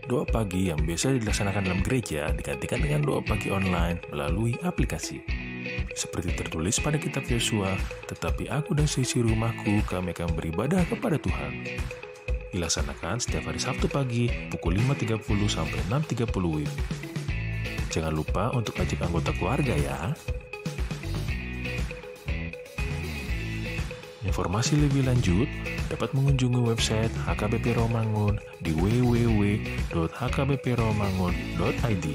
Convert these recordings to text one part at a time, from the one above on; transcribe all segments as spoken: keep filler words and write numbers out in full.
Doa pagi yang biasa dilaksanakan dalam gereja digantikan dengan doa pagi online melalui aplikasi. Seperti tertulis pada kitab Yosua, "Tetapi aku dan seisi rumahku, kami akan beribadah kepada Tuhan." Dilaksanakan setiap hari Sabtu pagi pukul lima tiga puluh sampai enam tiga puluh W I B. Jangan lupa untuk ajak anggota keluarga ya. Informasi lebih lanjut dapat mengunjungi website H K B P Rawamangun di w w w dot h k b p rawamangun dot i d.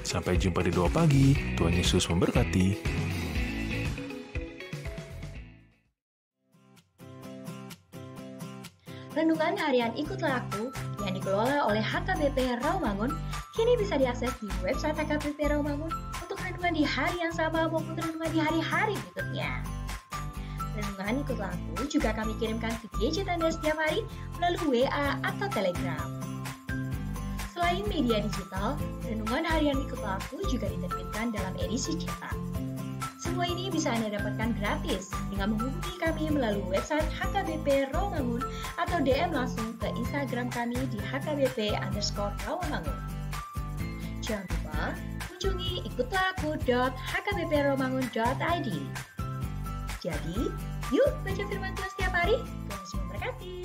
Sampai jumpa di Doa Pagi. Tuhan Yesus memberkati. Renungan Harian Ikutlah Aku yang dikelola oleh H K B P Rawamangun kini bisa diakses di website H K B P Rawamangun untuk renungan di hari yang sama maupun renungan di hari-hari berikutnya. Renungan Ikutlah Aku juga kami kirimkan ke gadget Anda setiap hari melalui W A atau Telegram. Selain media digital, Renungan Harian Ikutlah Aku juga diterbitkan dalam edisi cetak. Semua ini bisa Anda dapatkan gratis dengan menghubungi kami melalui website H K B P Rawamangun atau D M langsung ke Instagram kami di H K B P underscore Rawamangun. Jangan lupa kunjungi ikutlah aku dot h k b p rawamangun dot i d. Jadi, yuk baca firman Tuhan setiap hari. Tuhan Yesus memberkati.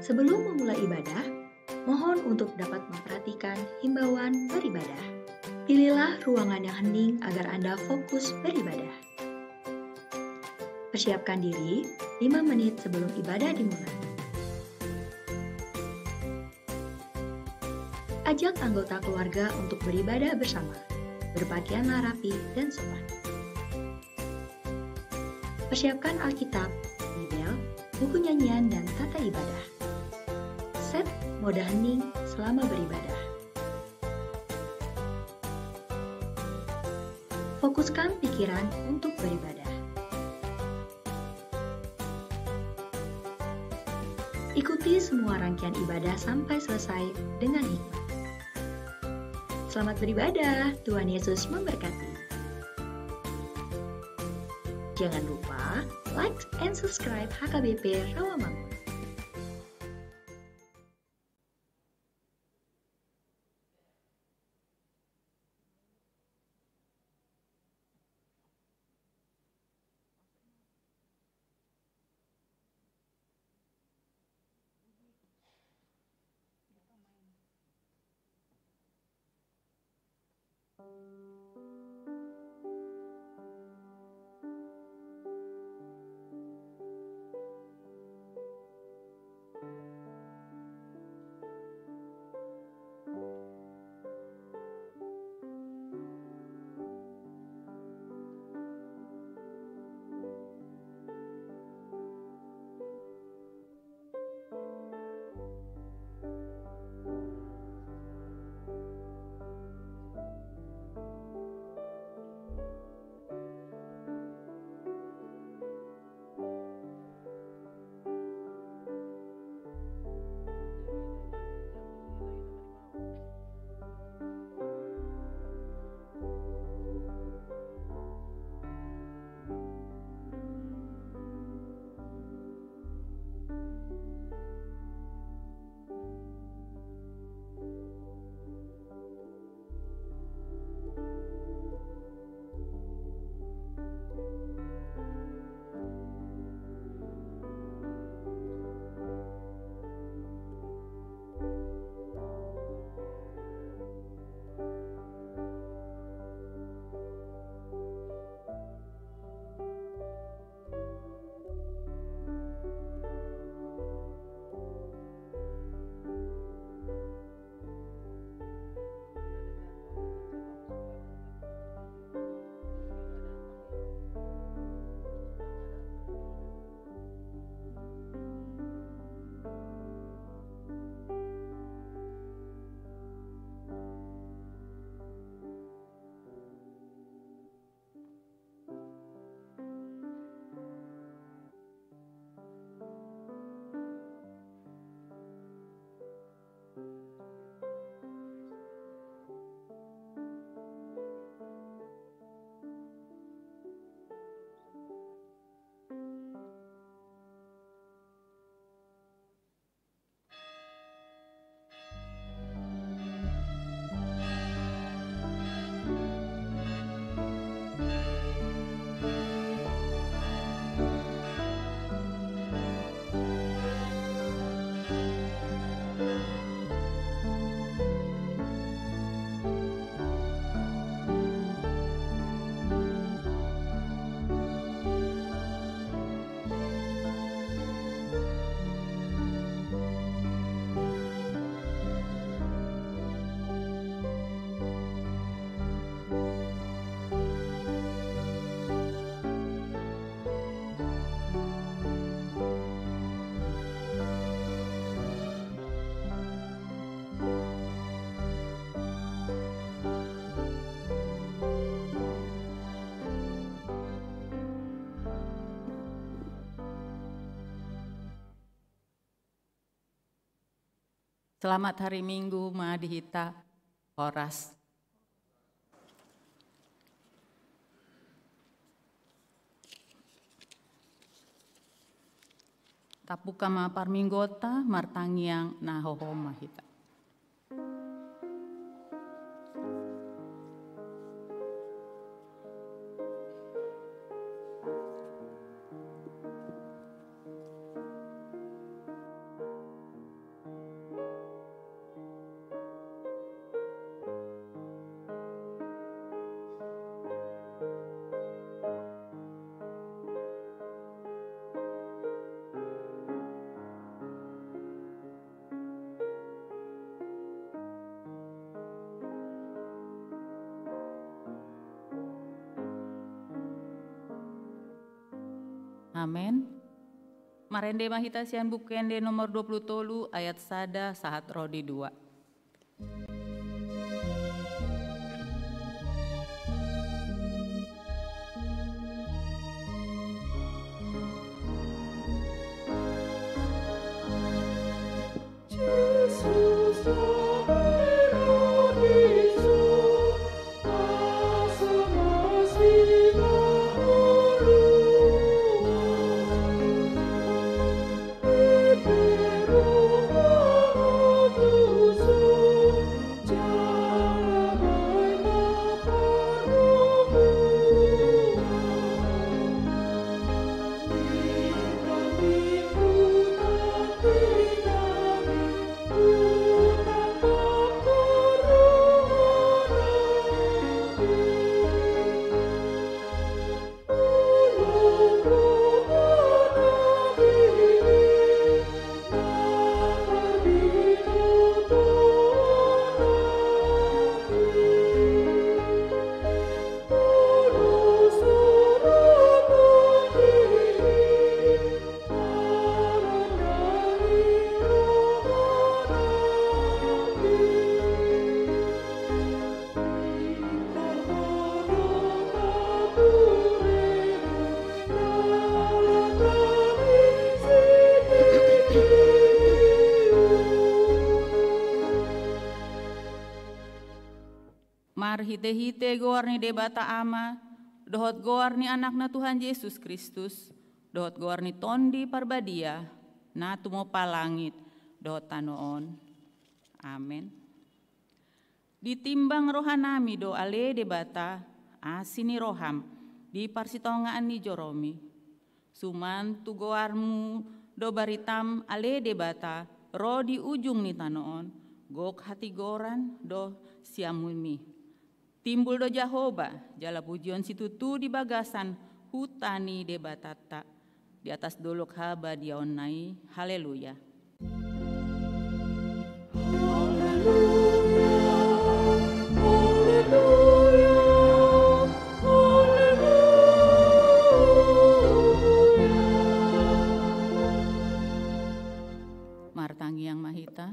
Sebelum memulai ibadah, mohon untuk dapat memperhatikan himbauan beribadah. Pilihlah ruangan yang hening agar Anda fokus beribadah. Persiapkan diri lima menit sebelum ibadah dimulai. Ajak anggota keluarga untuk beribadah bersama. Berpakaianlah rapi dan sopan. Persiapkan Alkitab, Bibel, buku nyanyian, dan tata ibadah. Set mode hening selama beribadah. Fokuskan pikiran untuk beribadah. Ikuti semua rangkaian ibadah sampai selesai dengan hikmat. Selamat beribadah, Tuhan Yesus memberkati. Jangan lupa like and subscribe H K B P Rawamangun. Selamat hari Minggu ma di hita. Horas. Tabuka ma parmingguonta, martangiang na hohom ma hita. Amen. Marende ma hita sian Buku Ende nomor dua pulu tolu ayat sada sahat ro di dua. Marhitehite goar ni Debata Ama, dohot goar ni Anakna Tuhan Jesus Kristus, dohot goar ni Tondi Parbadia, na tumompa langit dohot tano on. Amen. Ditimbang rohanami do ale Debata, asi ni roham, di parsitongaan ni joromi. Suman tu goarmu do baritam ale Debata, ro di ujung ni tano on, gok hatigoran do siamunmi. Timbul do Jahowa, jala pujion situtu di bagasan huta ni Debatanta. Di atas dolok habadiaonna i. Haleluya. Haleluya, haleluya, haleluya. Martangiang ma hita.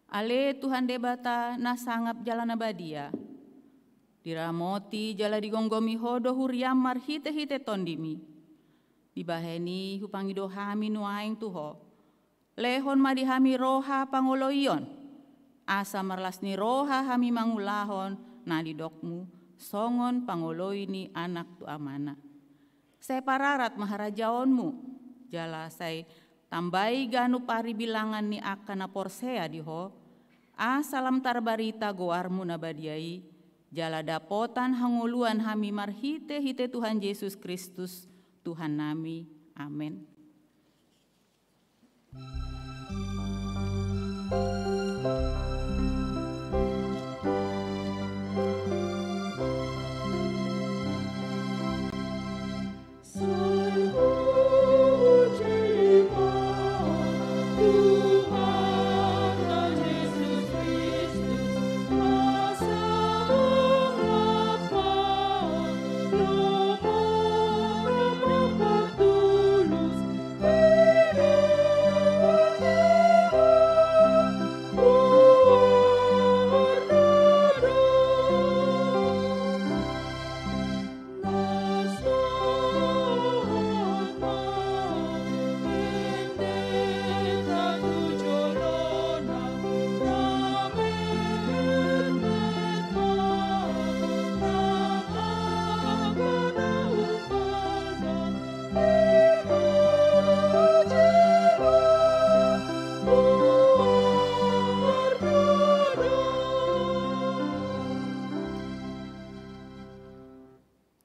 Ale Tuhan Debata na sangap jala na badia, diramoti jala digomgomi Ho do huriam marhitehite Tondimi. Dibahen i hupangido hami nuaeng tu Ho. Lehon ma di hami roha pangoloion, asa marlas ni roha hami mangulahon na nidokmu, songon pangoloi ni anak tu amana. Sai pararat ma harajaonmu, jala sai tambai ganup ari bilangan ni angka na porsea di Ho, asa lam tarbarita goarmu na badia i, jala dapotan hangoluan hami marhitehite Tuhan Jesus Kristus, Tuhannami. Amen.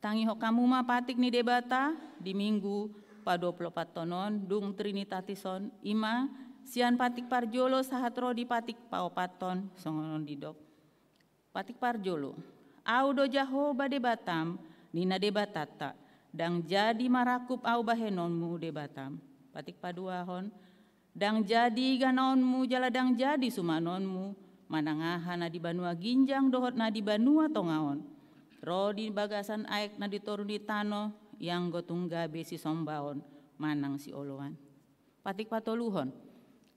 Tangihon hamu ma patik ni Debata di Minggu paduapuluopathon on dung Trinitatis on, i ma sian patik parjolo sahat ro di patik paopathon, songon on didok. Patik parjolo. Ahu do Jahowa Debatam, ninna Debatanta, ndang jadi marangkup ahu bahenonmu Debatam. Patik paduahon. Ndang jadi ganaonmu jala ndang jadi sumanonmu, manang aha na di banua ginjang dohot na di banua tonga on, ro di bagasan aek na di toru ni tano, ianggo tung gabe sisombaon manang sioloan. Patik patoluhon.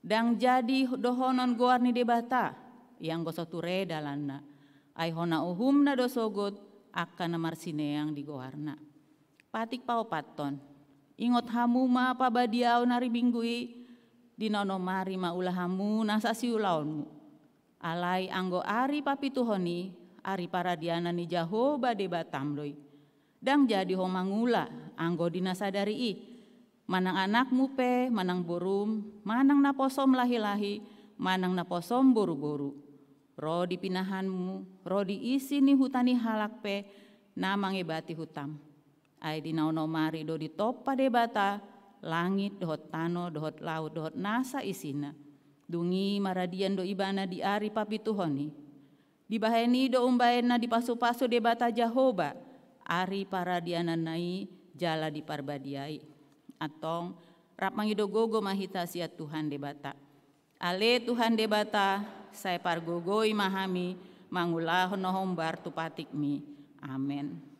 Ndang jadi dohonon goar ni Debata, ianggo so ture dalanna. Ai hona uhumna do sogot angka na marsineang di goarna. Patik paopathon. Ingot hamu ma pabadiaon ari Minggu i, di na onom ari ma ula hamu nasa siulaonmu. Alai anggo ari papituhon i, ari paradianan ni Jahowa Debatam do i. Ndang jadi ho mangula anggo di na sadari i, manang anakmu pe, manang borum, manang naposom lahilahi, manang naposom boruboru. Ro di pinahanmu, ro di isi ni huta ni halak pe na mangebati hutam. Ai di na onom ari do ditompa Debata langit dohot tano dohot laut dohot nasa isina. Dung i maradian do ibana di ari papituhon i. Dibahen i do umbahen na dipasupasu Debata Jahowa ari paradiananna i jala diparbadiai. Antong, rap mangido gogo ma hita sian Tuhan Debata. Ale Tuhan Debata, sai pargogoi ma hami mangulahon na hombar tu patikmi. Amen.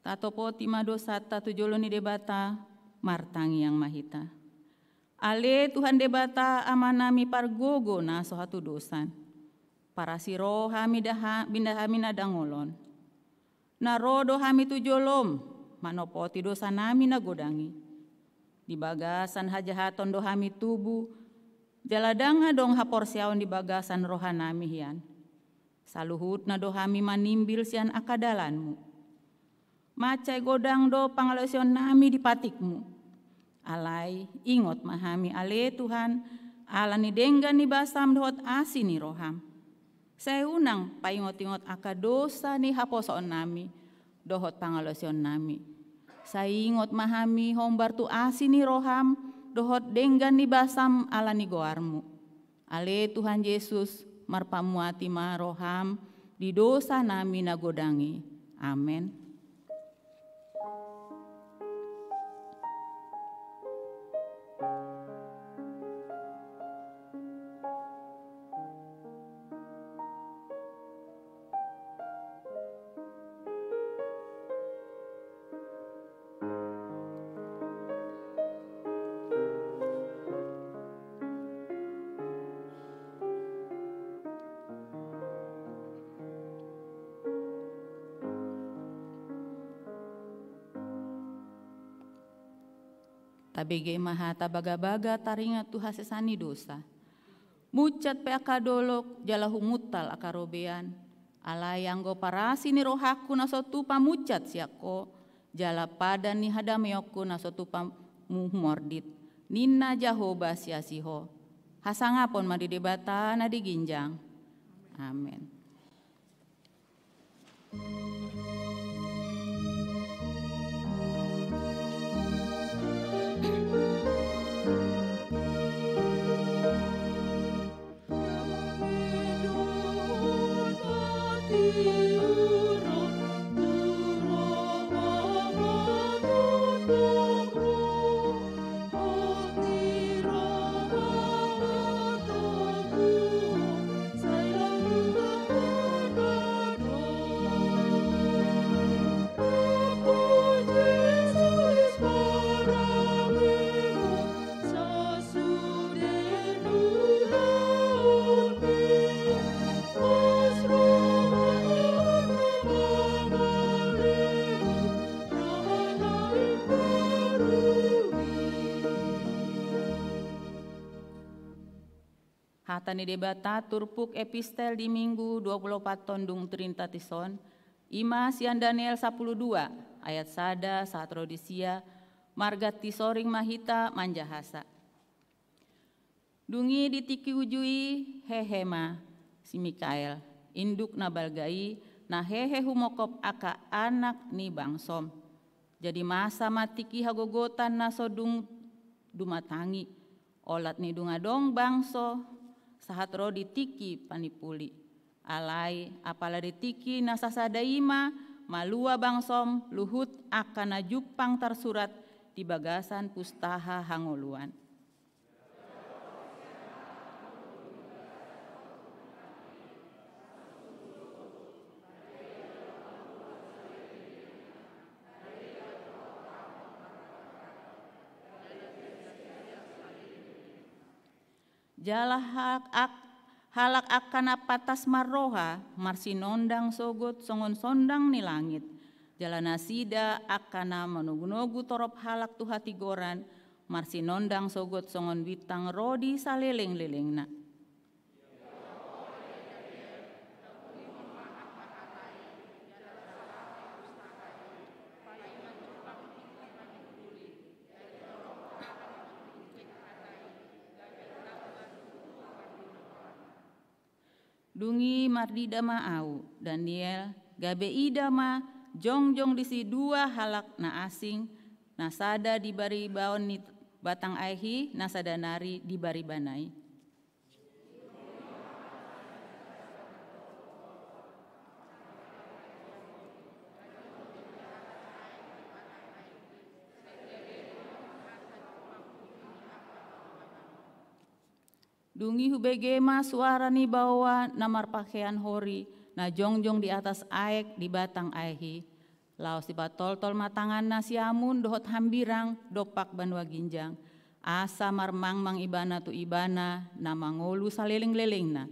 Tatopoti ma dosanta tu jolo ni Debata, martangiang ma hita. Ale Tuhan Debata Amanami pargogo na so hatudosan. Parasi ro hami da ha-, binda hami na dangol on. Na ro do hami tu jolom, manopoti dosanami na godang i. Di bagasan hajahaton do hami tubu, jala ndang adong haporseaon di bagasan rohanami hian. Saluhutna do hami manimbil sian angka dalanmu. Mansai godang do pangalaosionnami di patikmu. Alai ingot ma hami ale Tuhan, ala ni denggan ni basam dohot asi ni roham. Sai unang paingot-ingot angka dosa ni haposoonnami dohot pangalaosionnami. Sai ingot ma hami hombar tu asi ni roham dohot denggan ni basam ala ni goarmu. Ale Tuhan Jesus, marpamuati ma roham di dosanami na godang i. Amen. Tabege ma hata bagabaga taringot tu hasesaan ni dosa. Munsat pe angka dolok, jala humuntal angka robean. Alai anggo parasi ni rohangku na so tupa munsat sian Ho, jala padan ni hadameonku na so tupa mu-, humordit, ninna Jahowa sian si Ho. Hasangapon ma di Debata na di ginjang. Amen. Hata ni Debata turpuk epistel di Minggu dua pulu opat on dung Trinitatis on, i ma sian Daniel sampulu dua ayat sada sahat ro di sia, marganti soring ma hita manjahasa. Dung i di tingki uju i hehe ma si Mikael, induk na balga i, na hehe humongkop angka anak ni bangsom. Jadi masa ma tingki hagogotan na so dung dumatangi, olat ni dung adong bangso, sahat ro di tingki panimpuli. Alai apala di tingki na sasada i ma malua bangsom luhut angka na jumpang tarsurat di bagasan pustaha hangoluan. Jala halak ak-, halak angka na patas marroha, marsinondang sogot songon sondang ni langit. Jala nasida angka na manogunogu torop halak tu hatigoran, marsinondang sogot songon bintang ro di salelenglelengna. Dung i mardida ma ahu, Daniel, gabe ida ma jongjong disi dua halak na asing, na sada di baribaon ni batang aek i, na sada nari di baribana i. Dung i hubege ma suara ni baoa na marpahean hori, na jongjong di atas aek di batang aek i. Laos dipatoltol ma tanganna siamun dohot hambirang dompak banua ginjang, asa marmangmang ibana tu ibana na mangolu salelenglelengna.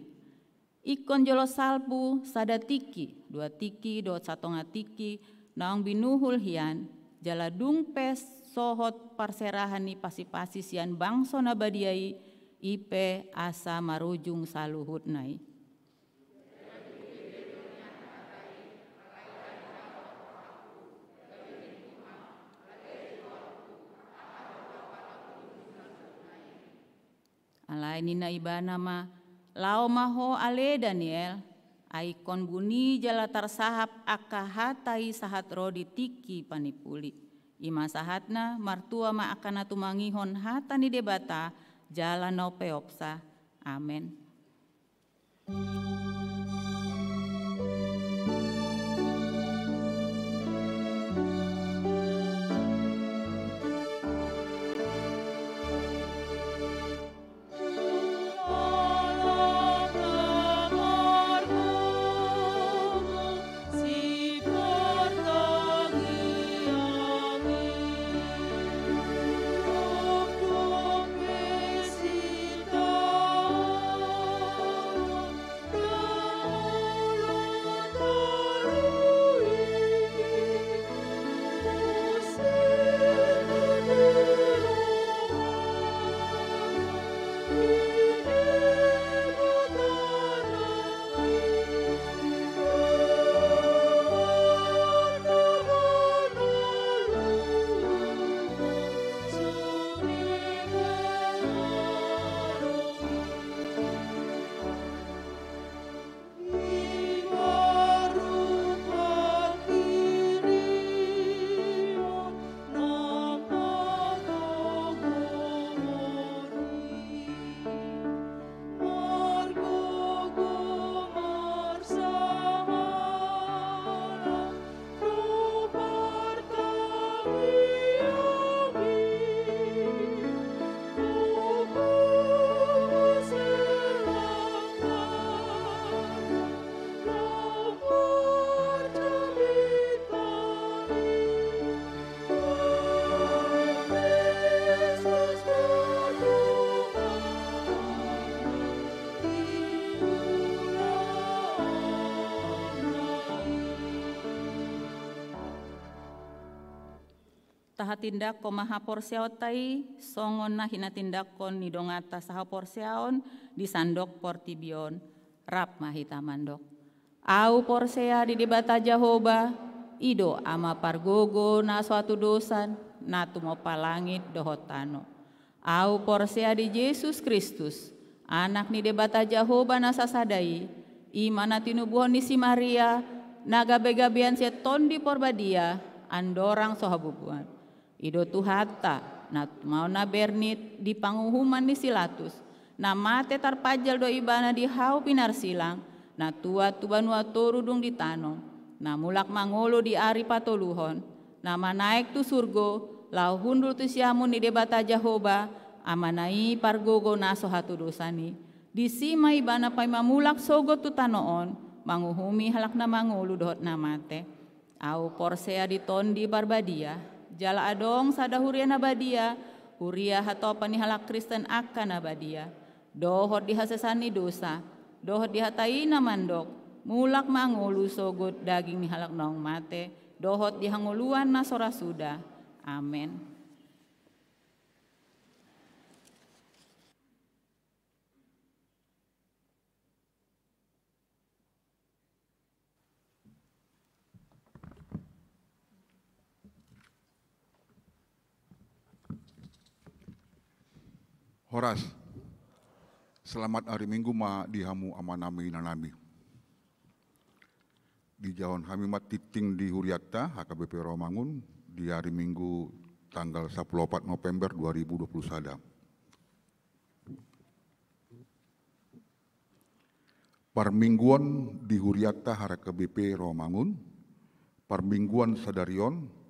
Ingkon jolo salpu sada tingki, dua tingki dohot satonga tingki naung binuhul hian, jala dung pe sohot parserahan ni pasipasi sian bangso na badia i, i pe asa marujung saluhutna i. Alai ninna ibana ma: Laho ma ho ale Daniel, ai ingkon buni jala tarsahap angka hata i sahat ro di tingki panipuli. I ma sahatna, martua ma angka na tumangihon hata ni Debata jala na umpeopsa. Amen. Tahatindangkon ma haporseaonta i songon na hinatindangkon ni donganta sahaporseaon di sandok portibi on. Rap ma hita mandok: Ahu porsea di Debata Jahowa, i do Ama pargogo na so hatudosan, na tumompa langit dohot tano. Ahu porsea di Jesus Kristus, Anak ni Debata Jahowa na sasada i, i ma na tinubuhon ni si Maria, na gabegabean sian Tondi Porbadia, andorang so habubuhan. I do Tuhanta, na tumaon na bernit di panguhuman ni si Latus, na mate tarpanjal do ibana di hau pinarsilang, na tuat tu banua toru dung ditanom, na mulak mangolu di ari patoluhon, na manaek tu surgo, laho hundul tu siamun ni Debata Jahowa, Amana i pargogo na so hatudosan i. Disi ma ibana paima mulak sogot tu tano on, manguhumi halak na mangolu dohot na mate. Ahu porsea di Tondi Parbadia, jala adong sada huria na badia, huria hatopan ni halak Kristen angka na badia, dohot di hasesaan ni dosa, dohot di hata i na mandok: Mulak ma ngolu sogot daging ni halak naung mate, dohot di hangoluan na so ra suda. Amen. Horas. Selamat hari Minggu ma di hamu amanami inanami. Dijahahon hami ma tingting di hurianta H K B P Rawamangun di hari Minggu tanggal sampulu opat November dua ribu dua pulu sada. Parmingguon di hurianta H K B P Rawamangun, parmingguon sadari on,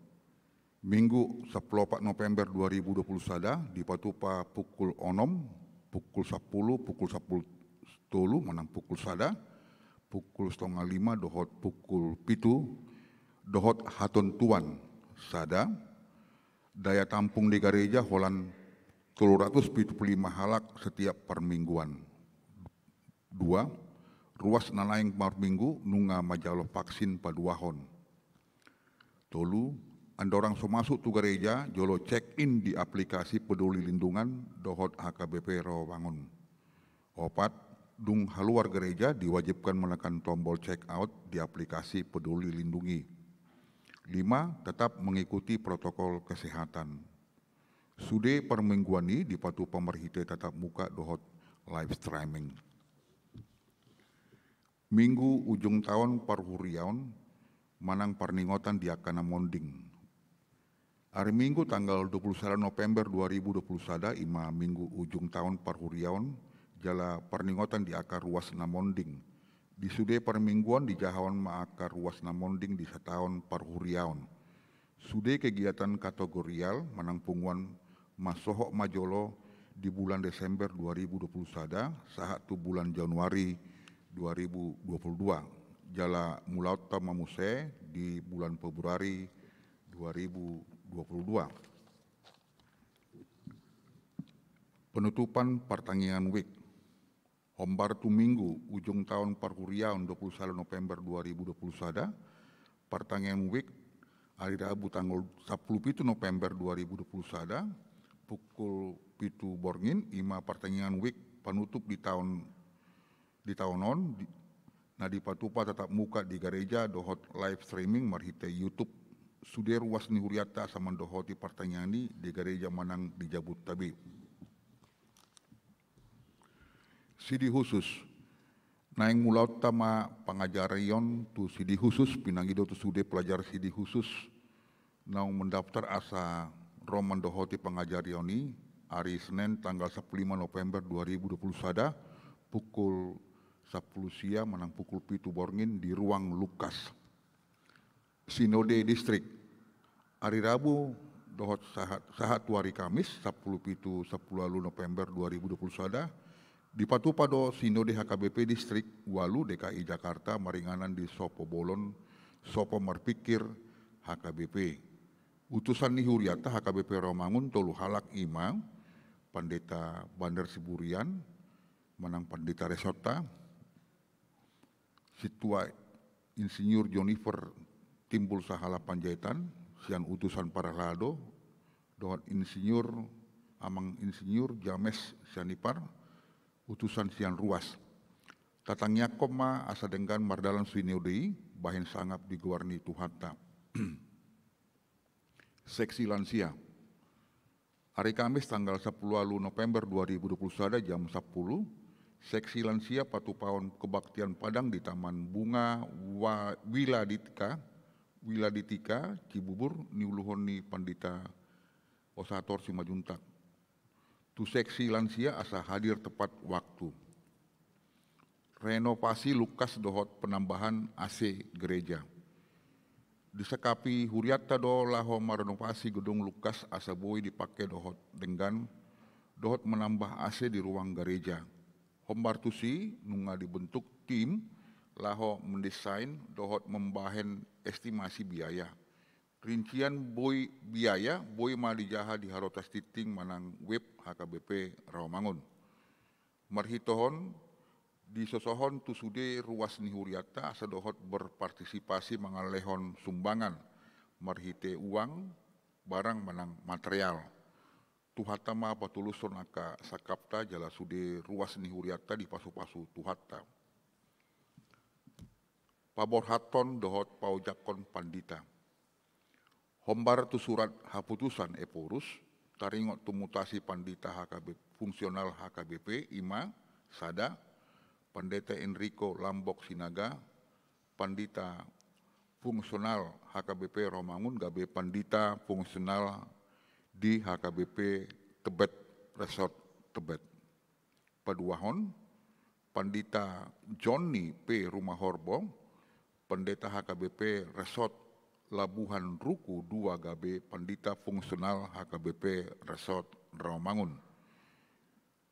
Minggu sampulu opat November dua ribu dua pulu sada, dipatupa pukul onom, pukul sampulu, pukul sampulu tolu, manang pukul sada, pukul setengah lima, dohot pukul pitu, dohot hatontuan sada, daya tampung di gareja holan tolu ratus pitu pulu lima halak setiap parmingguan. Dua, ruas na naeng marminggu nunga manjalo vaksin paduahon. Tolu, Andorang so masuk tu gareja, jolo check in di aplikasi Peduli Lindungan dohot H K B P Rawamangun. Opat, dung haluar gareja diwajibkan menekan tombol check out di aplikasi Peduli Lindungi. Lima, tetap mengikuti protokol kesehatan. Sude parmingguan i dipatupa marhite tatap muka dohot live streaming. Minggu ujung taon parhuriaon manang parningotan di angka na monding. Ari Minggu tanggal dua puluh sada November dua ribu dua puluh sada ima minggu ujung taon parhuriaon jala parningotan di angka ruas na monding. Di sude parmingguan dijahahon ma angka ruas na monding di sataon parhuriaon. Sude kegiatan kategorial manang punguan mansohot ma jolo di bulan Desember dua ribu dua puluh sada sahat tu bulan Januari dua ribu dua puluh dua. Jala mulaonta ma muse di bulan Februari dua ribu dua puluh dua. Penutupan Partangiangan Week. Hombar tu Minggu ujung taon parhuriaon dua puluh sada November dua ribu dua puluh sada, Partangiangan Week, ari Rabu tanggal sampulu pitu November dua ribu dua puluh sada, pukul pitu borngin, ima Partangiangan Week panutup di taon, di taon on, di, na dipatupa tatap muka di gareja dohot live streaming marhite YouTube. Sude ruas ni hurianta asa mandohoti partangiangan i di gareja manang di jabunta be. Sidi khusus. Naeng mulaonta ma pangajarion tu sidi khusus, pinangido tu sude pelajar sidi khusus naung mendaftar asa ro mandohoti pangajarion i, ari Senen tanggal sampulu lima November dua ribu dua puluh sada, pukul sampulu sia manang pukul pitu borngin di ruang Lukas. Sinode Distrik. Ari Rabu dohot sahat, sahat tu ari Kamis, sampulu pitu, sampulu ualu November dua ribu dua puluh sada, dipatupa do Sinode H K B P Distrik ualu D K I Jakarta maringanan di sopo bolon, sopo marpingkir H K B P. Utusan ni hurianta H K B P Rawamangun tolu halak, ima Pandita Bandar Siburian, manang Pandita Resortta, Sintua Insinyur Jonifer Timbul Sahala Panjaitan, sian utusan parhalado, dohot Insinyur, Amang Insinyur James Sianipar, utusan sian ruas. Tatangiangkon ma asa denggan mardalan sinode i, bahen sangap di goar ni Tuhanta. Seksi lansia. Ari Kamis tanggal sampulu ualu November dua ribu dua puluh sada jam sampulu, seksi lansia patupaon kebaktian padang di Taman Bunga Wa-, Wiladitika, Wiladitika, Cibubur, niuluhon ni Pandita Osator Simanjuntak. Tu seksi lansia asa hadir tepat waktu. Renovasi Lukas dohot penambahan A C gereja. Disangkapi hurianta do laho marenovasi gedung Lukas asa boi dipake dohot denggan, dohot menambah A C di ruang gareja. Hombar tusi nunga dibentuk tim laho mendesain dohot membahen estimasi biaya. Rincian boi biaya boi ma dijaha di harotas tingting manang web H K B P Rawamangun. Marhitehon disosohon tu sude ruas ni hurianta asa dohot berpartisipasi mangalehon sumbangan marhite uang, barang manang material. Tuhanta ma patulushon angka sangkapta jala sude ruas ni hurianta dipasupasu Tuhanta. Paborhathon dohot paojakhon pandita. Hombar tu surat haputusan Ephorus, taringot tu mutasi pandita H K B, fungsional H K B P, ima, sada, Pandita Enrico Lambok Sinaga, pandita fungsional H K B P Rawamangun gabe pandita fungsional di H K B P Tebet, Resort Tebet. Paduahon, Pandita Jonni P Rumahorbo, Pandita H K B P Resort Labuhan Ruku dua gabe pandita fungsional H K B P Resort Rawamangun.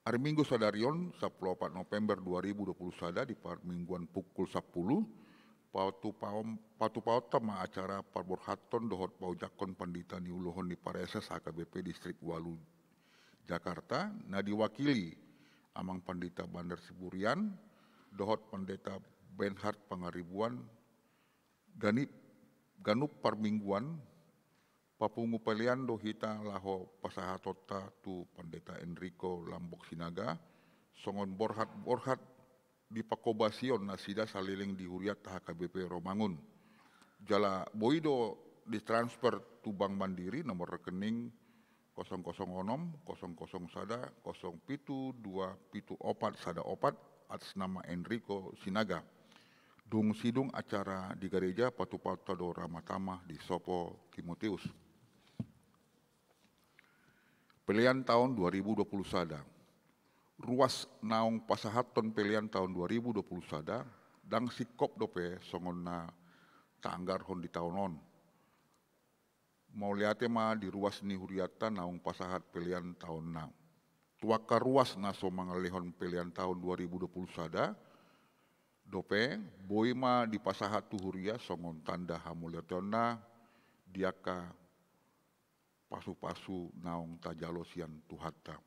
Ari Minggu sadari on, sampulu opat November dua ribu dua puluh sada, di parmingguan pukul sampulu, patupaon, patupaonta ma acara paborhathon dohot paojakhon pandita niuluhon ni Pareses H K B P Distrik Walu Jakarta, na diwakili Amang Pandita Bandar Siburian, dohot Pandita Bernhard Pangaribuan, ganip, ganup parmingguan, Papungu pelean do hita laho pasahatonta tu Pandeta Enrico Lambok Sinaga, songon borhat-borhat di pangkobasion nasida saleleng di huriat H K B P Rawamangun. Jala boi do ditransfer tu Bank Mandiri nomor rekening kosong kosong onom, kosong kosong sada, kosong pitu, dua pitu opat sada opat, atas nama Enrico Sinaga. Dung sidung acara di gareja, patupaonta do rama tama di Sopo Timoteus. Pelean taon dua ribu dua puluh sada. Ruas naung pasahathon pelean taon dua ribu dua puluh sada, ndang singkop dope songon na taanggarhon di taon on. Mauliate ma di ruas ni hurianta naung pasahat pelean taonna. Tu angka ruas na so mangalehon pelean taon dua ribu dua puluh sada dope, boi ma dipasahat tu huria songon tanda hamuliateonna di angka pasupasu naung tajalo sian Tuhanta.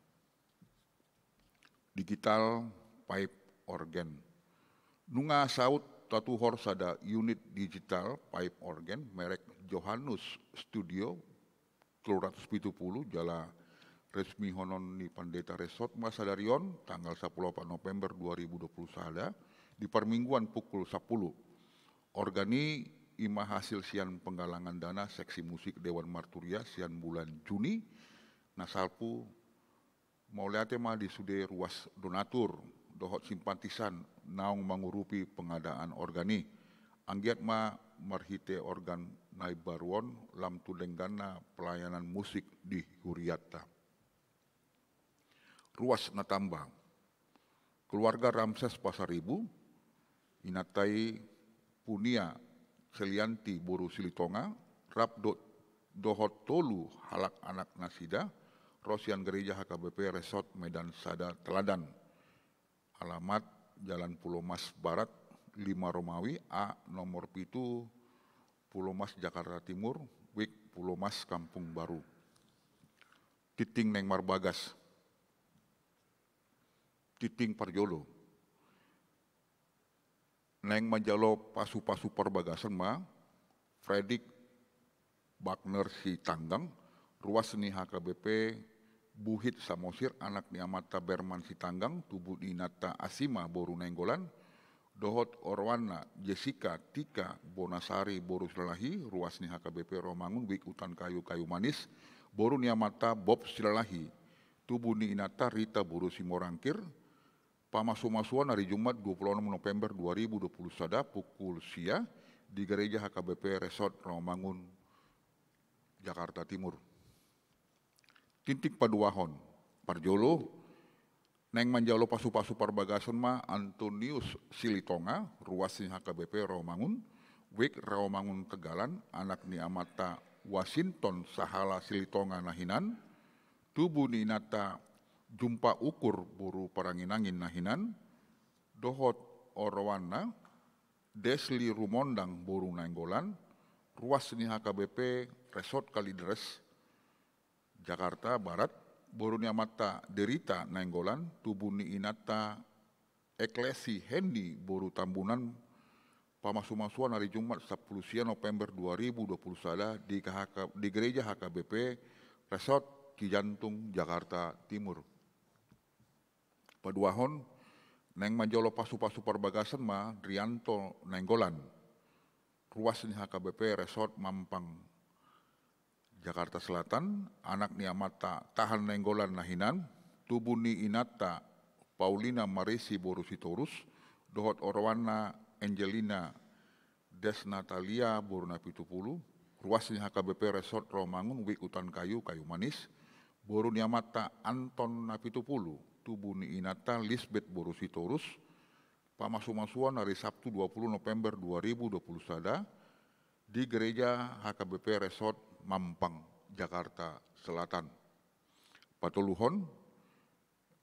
Digital pipe organ. Nunga saut tatuhor sada unit digital pipe organ merek Johannes Studio tolu ratus pitu pulu, jala resmihonon ni Pandeta Resort ma sadari on, tanggal sampulu opat November dua ribu dua puluh sada, di parmingguan pukul sampulu. Organ i ima hasil sian penggalangan dana Seksi Musik Dewan Marturia sian bulan Juni na salpu. Mauliate ma di sude ruas donatur dohot simpatisan naung mangurupi pengadaan organ i. Anggiat ma marhite organ na imbaru on lam tu dengganna pelayanan musik di hurianta. Ruas na tamba. Keluarga Ramses Pasaribu, inanta i Punia Selianti boru Silitonga, rap do-, dohot tolu halak anak nasida, ro sian gereja H K B P Resort Medan Sada Teladan. Alamat Jalan Pulomas Barat, lima Romawi A, nomor pitu, Pulomas, Jakarta Timur, wijk Pulomas, Kampung Baru. Tinting naeng marbagas. Tinting parjolo. Naeng manjalo pasupasu parbagason ma Fredrik Wagner Sitanggang, ruas ni H K B P Buhit Samosir, anak ni amanta Berman Sitanggang, tubu ni inanta Asima boru Nainggolan, dohot oroanna Jessica Tika Bonasari boru Silalahi, ruas ni H K B P Rawamangun, wijk Utan Kayu, Kayu Manis, boru ni amanta Bob Silalahi, tubu ni inanta Rita boru Simorangkir. Pamasumasuon hari Jumat dua puluh enam November dua ribu dua puluh sada pukul sia di gereja H K B P Resort Rawamangun, Jakarta Timur. Tinting paduahon. Parjolo, naeng manjalo pasupasu parbagason ma Antonius Silitonga, ruas ni H K B P Rawamangun, wijk Rawamangun Tegalan, anak ni amanta Wasinton Sahala Silitonga na hinan, tubu ni inanta Jumpa Ukur boru Paranginangin na hinan, dohot oroanna Desli Rumondang boru Nainggolan, ruas ni H K B P Resort Kalideres, Jakarta Barat, boru ni amanta Derita Nainggolan, tubu ni inanta Eklesi Hendi boru Tambunan. Pamasumasuon hari Jumat sampulu sia November dua ribu dua puluh sada di K H K, di gereja H K B P Resort Cijantung, Jakarta Timur. Paduahon, naeng manjalo pasupasu parbagason ma Rianto Nainggolan, ruas ni H K B P Resort Mampang, Jakarta Selatan, anak ni amanta Tahan Nainggolan na hinan, tubu ni inanta Paulina Maresi boru Sitorus, dohot oroanna Angelina Des Natalia boru Napitupulu, ruas ni H K B P Resort Rawamangun, wijk Utan Kayu, Kayu Manis, boru ni amanta Anton Napitupulu, tubu ni inanta Lisbeth boru Sitorus. Pamasumasuon hari Sabtu dua puluh November dua ribu dua puluh sada di gereja H K B P Resort Mampang, Jakarta Selatan. Patoluhon,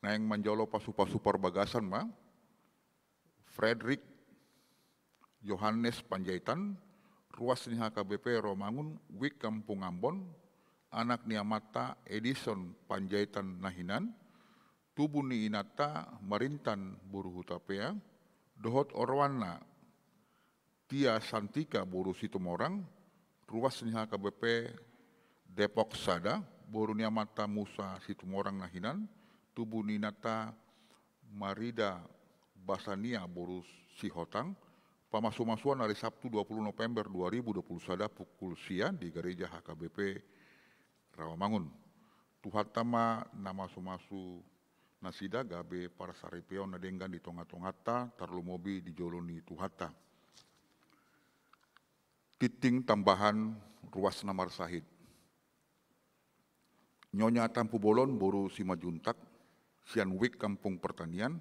naeng manjalo pasupasu parbagason ma Fredrik Yohanes Panjaitan, ruas ni H K B P Rawamangun, wijk Kampung Ambon, anak ni amanta Edison Panjaitan na hinan, tubu ni inanta Marintan boru Hutapea, dohot oroanna Tia Santika boru Situmorang, ruas ni H K B P Depok sada, boru ni amanta Musa Situmorang na hinan, tubu ni inanta Marida Basania boru Sihotang, pamasumasuon ari Sabtu dua puluh November dua ribu dua puluh sada pukul sia di gareja H K B P Rawamangun. Tuhanta ma na masumasu nasida gabe parsaripeon na denggan di tongatonganta, tarlumobi di jolo ni Tuhanta. Tingting tambahan ruas na marsahit. Nyonya Tampubolon boru Simanjuntak, sian WIK Kampung Pertanian,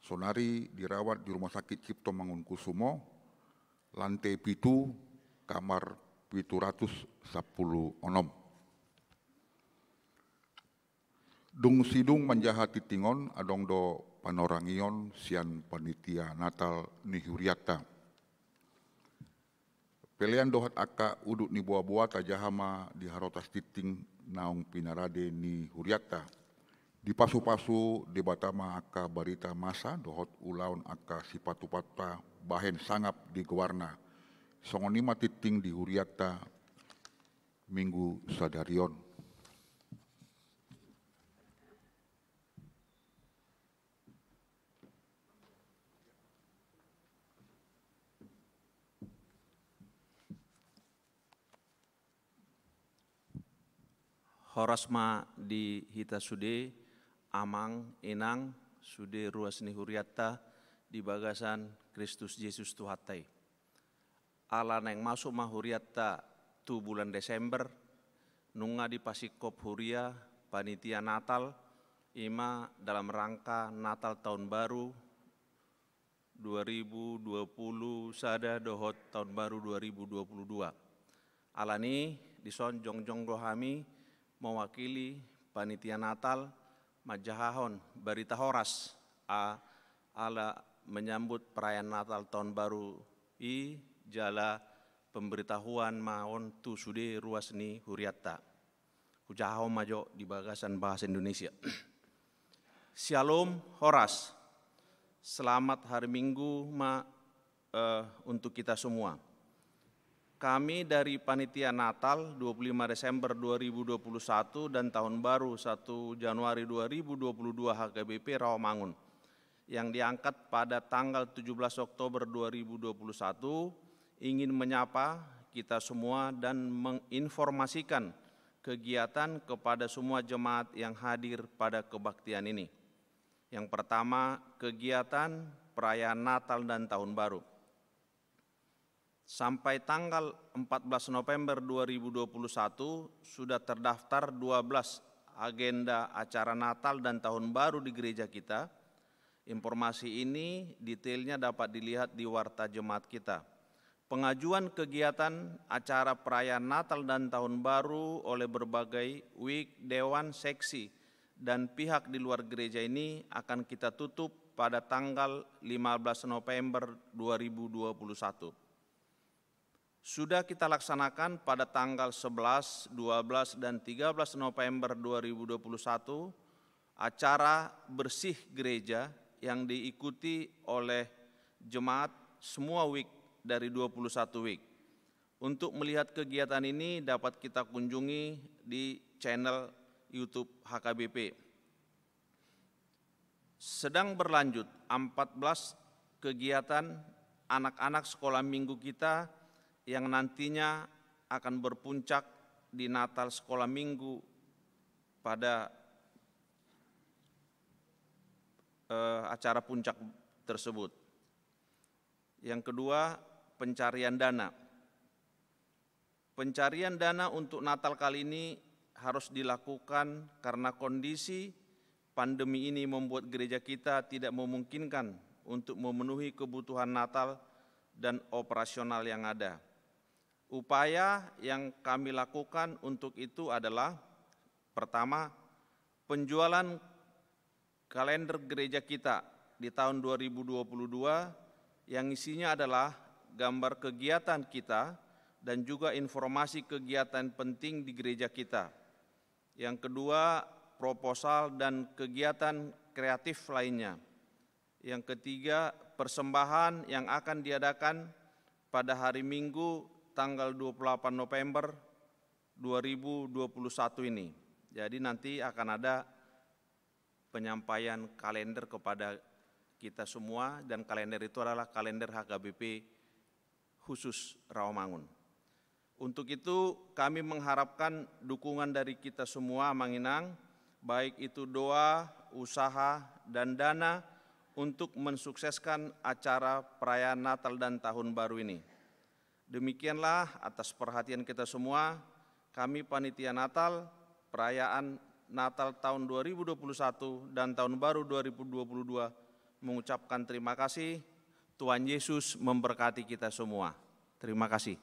saonari dirawat di Rumah Sakit Cipto Mangunkusumo, lante pitu, kamar pitu ratus sampulu onom. Dung sidung manjaha tingting on, adong do panorangion sian panitia Natal ni hurianta. Pelean dohot angka udut ni boaboa tajaha ma di harotas tingting naung pinarade ni hurianta. Dipasupasu Debata ma angka barita masa dohot ulaon angka sipatupatta bahen sangap di goarna. Songon i ma tingting di hurianta minggu sadari on. Horas ma di hita sude, amang, inang, sude ruas ni hurianta di bagasan Kristus Jesus Tuhanta i. Ala naeng masuk ma hurianta tu bulan Desember, nunga dipasingkop huria panitia Natal, i ma dalam rangka Natal Tahun Baru dua ribu dua puluh sada dohot Tahun Baru dua ribu dua puluh dua. Alani, dison jongjong do hami mewakili panitia Natal manjahahon barita horas, a, ala menyambut perayaan Natal Tahun Baru i, jala pemberitahuan ma on tu sude ruas ni hurianta. Hujahahon ma jo di bagasan bahasa Indonesia. Syalom, horas. Selamat hari Minggu ma, eh, untuk kita semua. Kami dari Panitia Natal dua puluh lima Desember dua ribu dua puluh satu dan Tahun Baru satu Januari dua ribu dua puluh dua H K B P Rawamangun, yang diangkat pada tanggal tujuh belas Oktober dua ribu dua puluh satu, ingin menyapa kita semua dan menginformasikan kegiatan kepada semua jemaat yang hadir pada kebaktian ini. Yang pertama, kegiatan perayaan Natal dan Tahun Baru. Sampai tanggal empat belas November dua ribu dua puluh satu, sudah terdaftar dua belas agenda acara Natal dan Tahun Baru di gereja kita. Informasi ini detailnya dapat dilihat di warta jemaat kita. Pengajuan kegiatan acara perayaan Natal dan Tahun Baru oleh berbagai wik, dewan, seksi, dan pihak di luar gereja ini akan kita tutup pada tanggal lima belas November dua ribu dua puluh satu. Sudah kita laksanakan pada tanggal sebelas, dua belas, dan tiga belas November dua ribu dua puluh satu, acara bersih gereja yang diikuti oleh jemaat semua wik dari dua puluh satu wik. Untuk melihat kegiatan ini dapat kita kunjungi di channel YouTube H K B P. Sedang berlanjut empat belas kegiatan anak-anak sekolah minggu kita yang nantinya akan berpuncak di Natal sekolah minggu pada, eh, acara puncak tersebut. Yang kedua, pencarian dana. Pencarian dana untuk Natal kali ini harus dilakukan karena kondisi pandemi ini membuat gereja kita tidak memungkinkan untuk memenuhi kebutuhan Natal dan operasional yang ada. Upaya yang kami lakukan untuk itu adalah, pertama, penjualan kalender gereja kita di tahun dua ribu dua puluh dua, yang isinya adalah gambar kegiatan kita dan juga informasi kegiatan penting di gereja kita. Yang kedua, proposal dan kegiatan kreatif lainnya. Yang ketiga, persembahan yang akan diadakan pada hari Minggu tanggal dua puluh delapan November dua ribu dua puluh satu ini. Jadi nanti akan ada penyampaian kalender kepada kita semua, dan kalender itu adalah kalender H K B P khusus Rawamangun. Untuk itu, kami mengharapkan dukungan dari kita semua, Amang Inang, baik itu doa, usaha, dan dana untuk mensukseskan acara perayaan Natal dan Tahun Baru ini. Demikianlah atas perhatian kita semua, kami panitia Natal, perayaan Natal tahun dua ribu dua puluh satu dan tahun baru dua ribu dua puluh dua mengucapkan terima kasih. Tuhan Yesus memberkati kita semua. Terima kasih.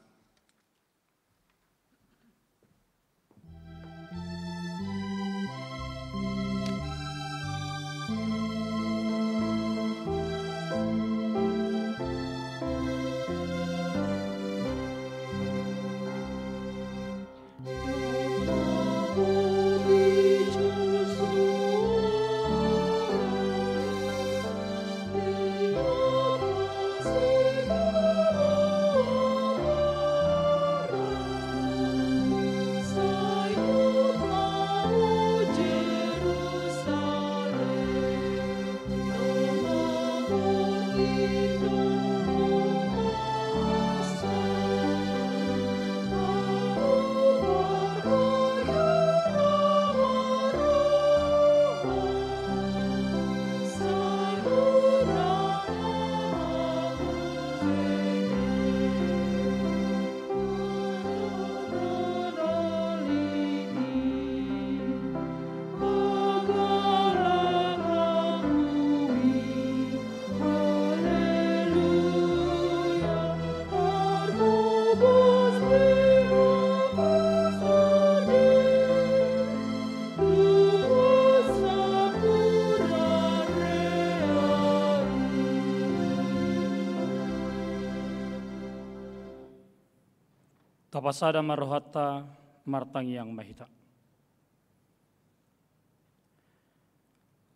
Tapasada ma rohanta, martangiang ma hita.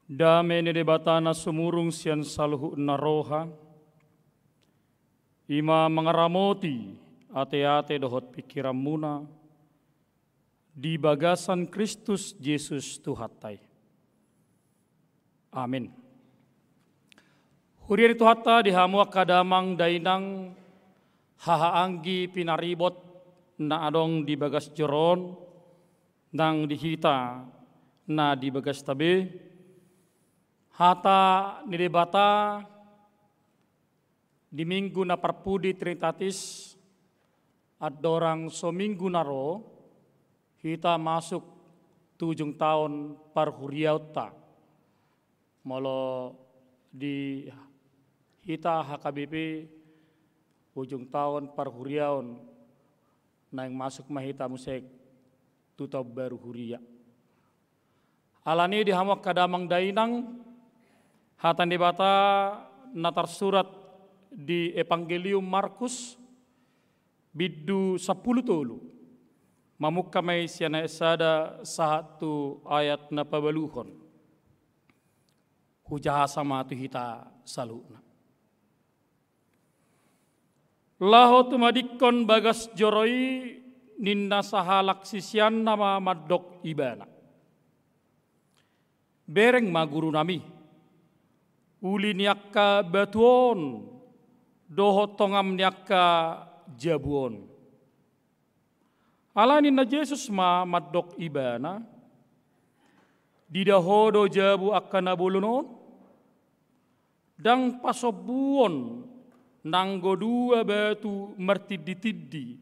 Dame ni Debata na sumurung sian saluhutna roha, i ma mangaramoti ateate dohot pingkiranmuna di bagasan Kristus Jesus Tuhanta i. Amin. Huria ni Tuhanta, di hamu angka damang dainang, hahaanggi pinaribot na adong di bagas joro on, nang di hita na di bagasta be, hata ni Debata di Minggu na parpudi Trinitatis, andorang so minggu na ro hita masuk tu ujung taon parhuriaonta. Molo di hita H K B P, ujung taon parhuriaon, naeng masuk ma hita muse tu taon baru huria. Alani di hamu angka damang dainang, hata ni Debata na tarsurat di Evangelium Markus, bindu sampulu tolu. Mamungka ma i sian ayat sada sahat tu ayat na pabaluhon. Hujahasa ma tu hita saluhutna. Laho tumadingkon bagas joro i, ninna sahalak siseanna ma mandok Ibana: Bereng ma, Gurunami, uli ni angka batu on dohot tongam ni angka jabu on. Alai ninna Jesus ma mandok ibana: Dida ho do jabu angka na bolon on? Ndang pasombuon nanggo dua batu martinditindi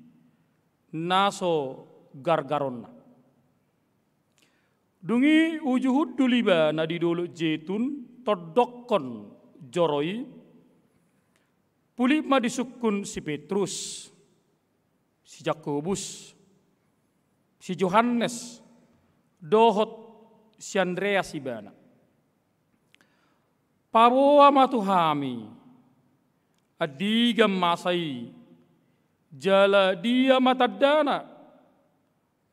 na so gargaronna. Dung i uju hundul ibana di Dolok Jetun, tondokkon joro i, pulik ma disungkun si Petrus, si Jakobus, si Johannes, dohot si Andreas ibana. Paboa ma tu hami, andigan masa i, jala dia ma tandana,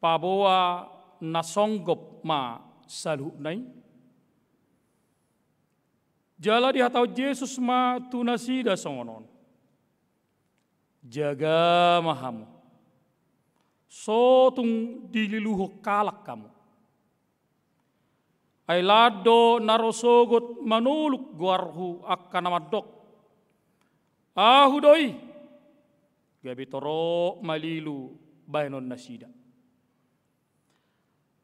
paboa na songgop ma saluhutna i? Jala dihatahon Jesus ma tu nasida songon on: Jaga ma hamu. so tung dililuhon halak hamu. Ai lan do na ro sogot manoluk goarhu angka na mandok: Ahu do i! Gabe torop ma lilu bahenonnasida.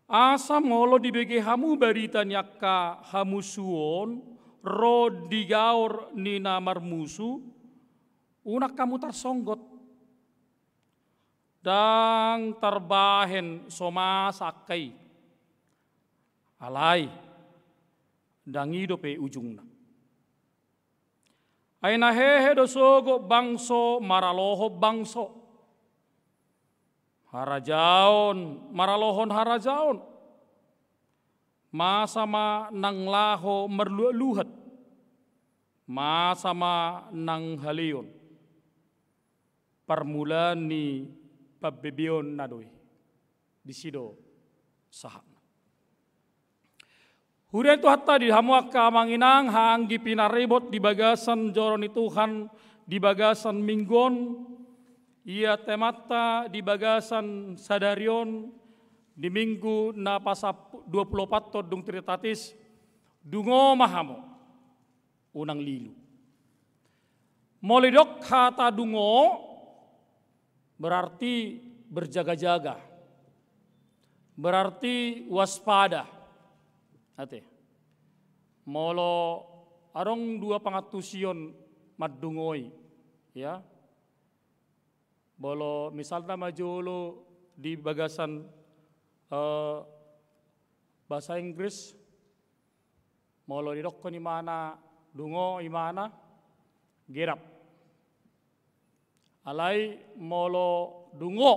Asa molo dibege hamu barita ni angka hamusuon ro di gaor ni na marmusu, unang hamu tarsonggot. Ndang tarbahen so masa angka i. Alai ndang i dope ujungna. Ai na hehe do sogot bangso maralohon bangso, harajaon maralohon harajaon. Masa ma nang laho marluhatluhat, masa ma nang haleon. Parmulaan ni pambebeonna do i. Disi do sahatna. Huria ni Tuhanta, di hamu angka amang inang, haha anggi pinaribot di bagasan joro ni Tuhan, di bagasan minggu on, ia temanta di bagasan sadari on, di minggu na pasamp-, dua pulu opat on dung Trinitatis, dungo ma hamu, unang lilu. Molo didok hata dungo, berarti berjaga-jaga, berarti waspada. Ate. Molo adong dua pangantusion mandungoi, ya. Molo misalna ma jolo di bagasan, eh, bahasa Inggris, molo didokkon imana dungo, imana get up. Alai molo dungo,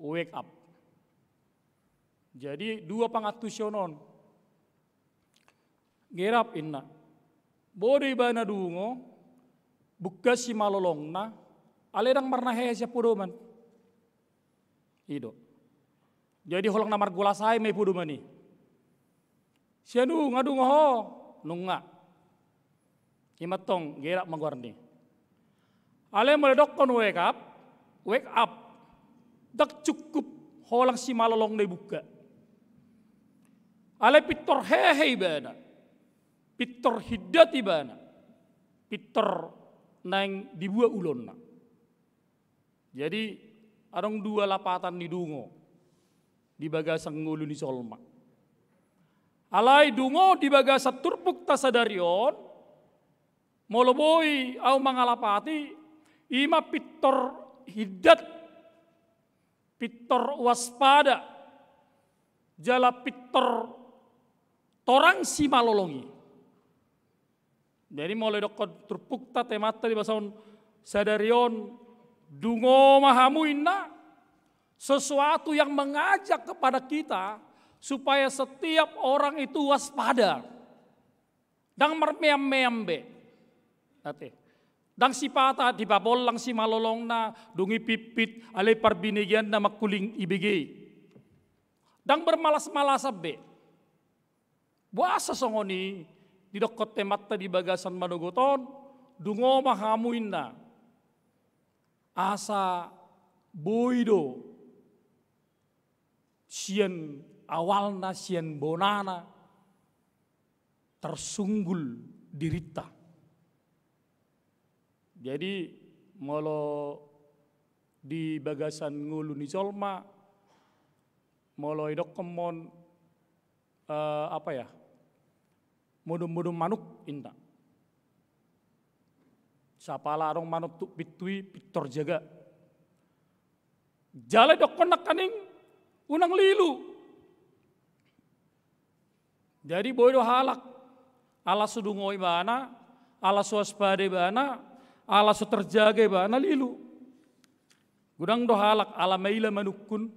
wake up. Jadi dua pangantusion on. Get up inna. Boi do ibana dungo, buka simalolongna, alai ndang marnahehe sian podoman. I do. Jadi holan na margolas aek ma i podoman i. Sian nunga dungo ho, nunga. I ma antong get up ma goarna i. Alai molo didokkon wake up, wake up. Ndang cukup holan simalolongna i buka. Alai pintor hehe ibana. Pintor hindat ibana. Pintor naeng dibuat ulaonna. Jadi adong dua lapatan ni dungo di bagasan ngolu ni jolma. Alai dungo di bagasan turpukta sadari on, molo boi ahu mangalapati, i ma pintor hindat, pintor waspada, jala pintor torang simalolong i. Jadi molo didokkon turpukta, temanta di bagasan sadari on, dungo ma hamu inna, sesuatu yang mengajak kepada kita supaya setiap orang itu waspada. Ndang marmeam-meam be. Ate. Ndang sipata dipapollang simalolongna, dung i pitpit, alai parbinegeanna mangkuling ibege i. Ndang bermalas-malasan be. Boasa songon i didokkon temanta di bagasan manogot on, dungo ma hamu inna. Asa boi do sian awalna, sian bonana, tarsunggul dirinta. Jadi molo di bagasan ngolu ni jolma, molo didokkon mon, eh, apa ya, modom-modom manuk inna. Sapala adong manuk tu pintu i, pintor jaga. Jala didokkon nangkaning unang lilu. Jadi boi do halak ala so dungo ibana, ala so waspada ibana, ala so terjaga ibana, lilu. Godang do halak ala maila manungkun,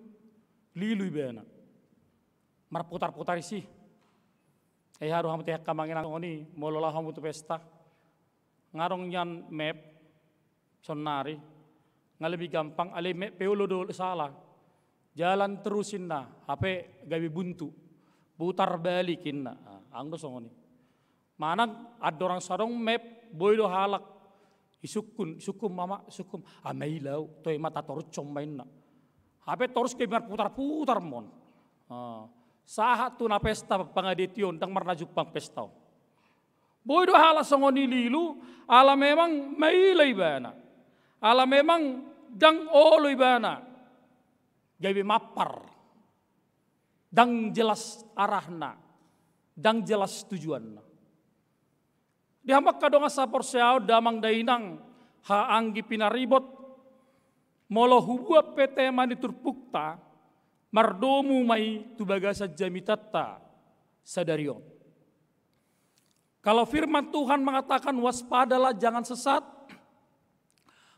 lilu ibana. Marputar-putar isi. Ai aha do hamu tehe angka amang inang songon i, molo laho hamu tu pesta, nga adong nian map saonari, nga lebih gampang, alai map pe olo do sala. Jalan terus inna, hape gabe buntu. Putar balik inna. Ah, adong do songon i. Manang andorang so adong map, boi do halak isungkun, sungkun ma, ma, sungkun. Ah, maila au, toe ma tatorushon ma inna. Hape torus gabe marputar-putar ma on. Ah, sahat tu na pesta pangadetian, ndang marna jumpang pesta on. Boi do halak songon i lilu, ala memang maila ibana. Ala memang ndang olo ibana. Gabe mampar. Ndang jelas arahna. Ndang jelas tujuanna. Di hamu angka dongan saporseaon, damang dainang, haha anggi pinaribot, molo hubuat pe tema ni turpukta, mardomu ma i tu bagasan jamitanta sadari on. Kalau firman Tuhan mengatakan, "Waspadalah, jangan sesat,"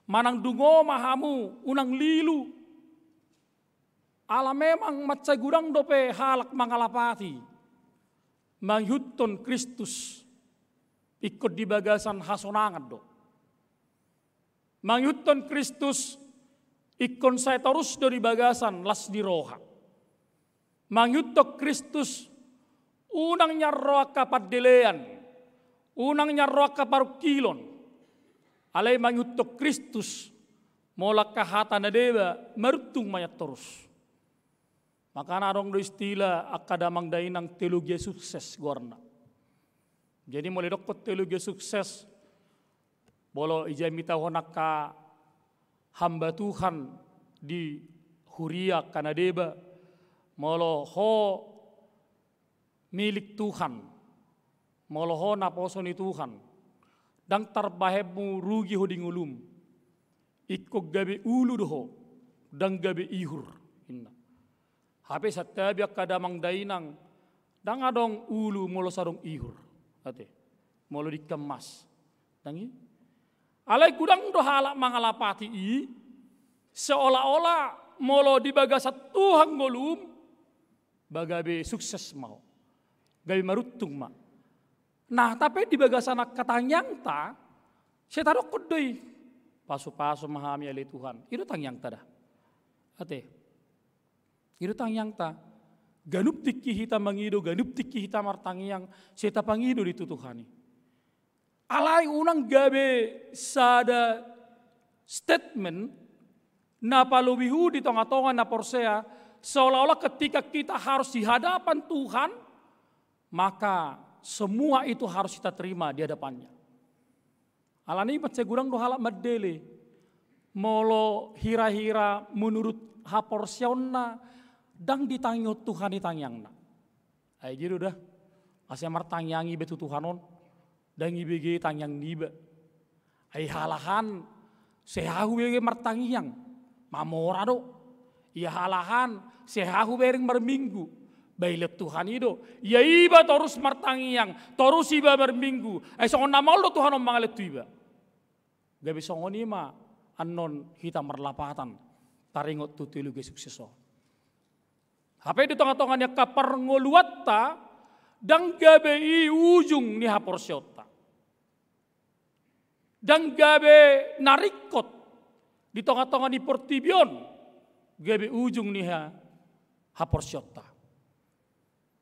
manang dungo ma hamu, unang lilu. Ala memang mansai godang dope halak mangalapati mangihuthon Kristus ingkon di bagasan hasonangan do. Mangihuthon Kristus ingkon sai torus do di bagasan las ni roha. Mangihuthon Kristus unang nian ro angka pandelean, unang nian ro angka parungkilon. Alai mangihuthon Kristus, molo angka hata na deba, maruntung ma nian torus. Makana adong do istilah angka damang dainang teologia sukses goarna. Jadi molo didokkon teologia sukses, molo ijamitaan angka hamba Tuhan di huria angka na deba, molo ho milik Tuhan, molo ho naposo ni Tuhan, ndang tarbahenmu rugi ho di ngolum. Ingkon gabe ulu do ho, ndang gabe ihur, ninna. Hape santabi angka damang dainang, ndang adong ulu molo so adong ihur. Ate, molo di Inka Mas. Ndang i. Alai godang do halak mangalapati i, seolah-olah molo di bagasan Tuhan ngolum, ba gabe sukses ma ho. Gabe maruntung ma. Nah, tapi di bagasan angka tangiangta, sai tadokkon do i. Pasu-pasu ma hami ale Tuhan. I do tangiangta da. Ate. I do tangiangta. Ganup tingki hita mangido, ganup tingki hita martangiang, sai tapangido do i tu Tuhan i. Alai unang gabe sada statement na palobi hu di tonga-tonga na porsea, seolah-olah ketika kita harus di hadapan Tuhan, maka semua itu harus kita terima di hadapan-Nya. Alani i mansai godang do halak mandele, molo hira-hira menurut haporseaonna, ndang ditangihon Tuhan i tangiangna. Ai jiro da, asa martangiang iba tu Tuhan on, ndang ibege tangiang niba. Ai halahan, sai hahubege martangiang, mamora do. Ia halahan, sai hahubereng marminggu, ba dilehon Tuhan i do. Ia iba torus martangiang, torus iba marminggu. Ai songon na maol do Tuhan on mangalehon tu iba. Gabe songon i ma annon hita marlapatan, taringot tu teologia sukses on. Hape di tonga-tonga ni angka parngoluanta, ndang gabe i ujung ni haporseaonta. Ndang gabe na ringkot di tonga-tonga ni portibi on, gabe ujung ni ha-, haporseaonta.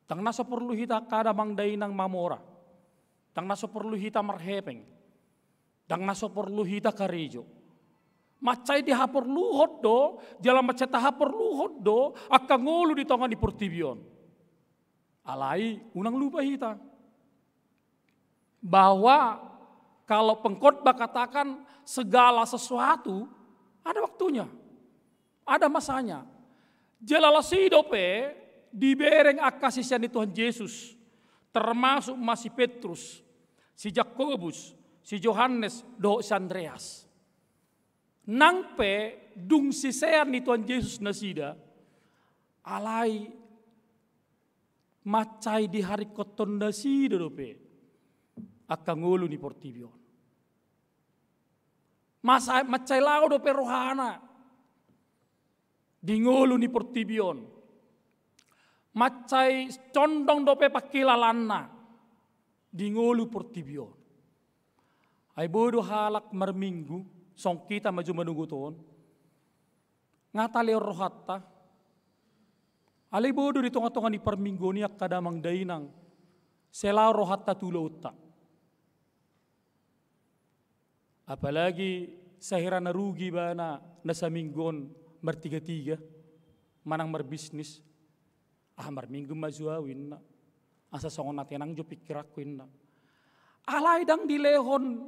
Ndang na so porlu hita angka damang dainang mamora. Ndang na so porlu hita marhepeng. Ndang na so porlu hita karejo. Mansai dihaporluhon do, jala mansai tahaporluhon do angka ngolu di tonga ni portibi on. Alai unang lupa hita bahwa kalau pengkhotbah katakan segala sesuatu ada waktunya, ada masanya. Jala las i dope dibereng angka sisean ni Tuhan Jesus, termasuk ma si Petrus, si Jakobus, si Johannes, dohot si Andreas. Nang pe dung sisean ni Tuhan Jesus nasida, alai mansai diharingkothon nasida dope angka ngolu ni portibi on. Masa, mansai laho dope rohana di ngolu ni portibi on. Mansai condong dope pangkilalaanna di ngolu portibi on. Ai boi do halak marminggu, songon hita ma jo manogot on, nga talehon rohanta. Alai boi do di tonga-tonga ni parmingguon i angka damang dainang, sai laho rohanta tu ulaonta. Apalagi sahira na rugi ibana na saminggu on martiga-tiga. Manang marbisnis, ah, marminggu ma jo au, inna. Asa songon na tenang jo pingkiranku, inna. Alai ndang dilehon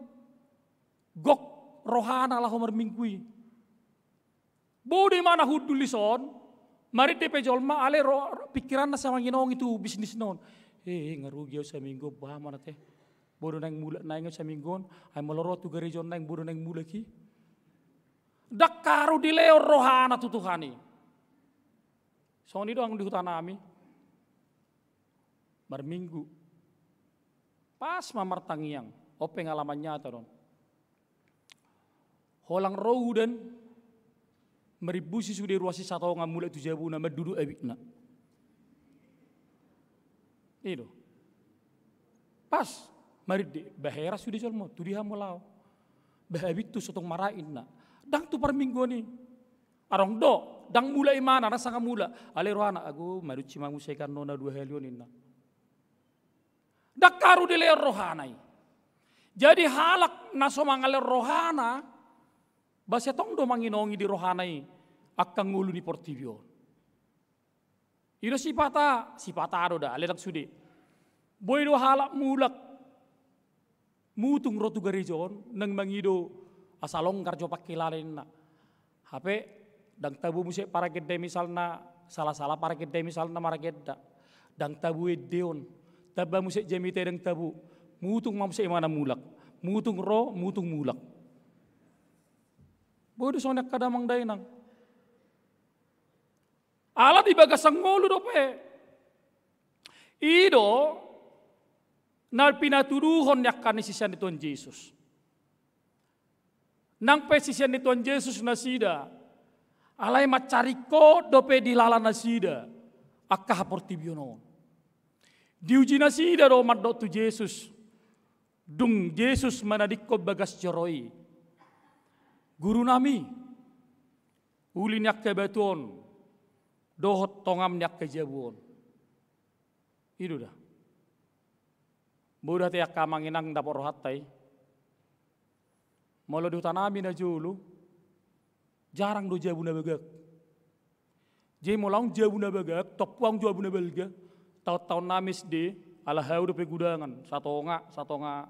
gok rohana laho marminggu i. Boi do imana hundul dison, marende pe jolma, alai ro-, pingkiranna sai manginongi tu bisnisna on. Eh, eh, nga rugi au saminggu on, boha ma na te. Boi do naeng mulak naeng au saminggu on, ai molo ro tu gareja on naeng boi do naeng mulak i. Ndang haru dilehon rohana tu Tuhan i. Songon i do anggo di hutanami. Marminggu. Pas ma martangiang. On pengalaman nyata do on. Holan ro udan, marimbusi sude ruas i satonga mulak tu jabuna, manduduk abitna. I do. Pas, marende, bah, heran sude jolma, tu dia hamu laho? Bah, abithu so tung marain, inna. Ndang tu parmingguon i. Adong do, ndang mulak imana, ndang sanga mulak. Alai rohana, ago, marunci ma muse kan nona dua hali on, inna. Ndang haru dilehon rohana i. Jadi halak na so mangalehon rohana, bah, sai tong do manginongi di rohana i angka ngolu ni portibi on. I do sipata, sipata do da, alai ndang sude. Boi do halak mulak, mutung ro tu gareja on, naeng mangido asa longgar jo pangkilalaanna. Hape, ndang tabo muse paragenda i misalna, sala-sala paragenda i misalna maragenda. Ndang tabo ende on, tamba muse jamita i ndang tabo. Mutung ma muse imana mulak. Mutung ro, mutung mulak. Boi do songon i angka damang dainang. Ala di bagasan ngolu dope. I do na pinatuduhon ni angka ni sisean ni Tuhan Jesus. Nang pe sisean ni Tuhan Jesus nasida, alai mansai ringkot dope dilala nasida angka haportibion on. Diuji nasida do mandok tu Jesus. Dung Jesus manadingkon bagas joro i, Gurunami, uli ni angka batu on dohot tongam ni angka jabu on. I do da. Boi do hata i angka amang inang dapot rohanta i. Molo di hutanami na jolo, jarang do jabu na bagak. Jadi molo adong jabu na bagak, tompu adong jabu na balga. Taon-taonnami S D, ala hau dope gudangan, satonga, satonga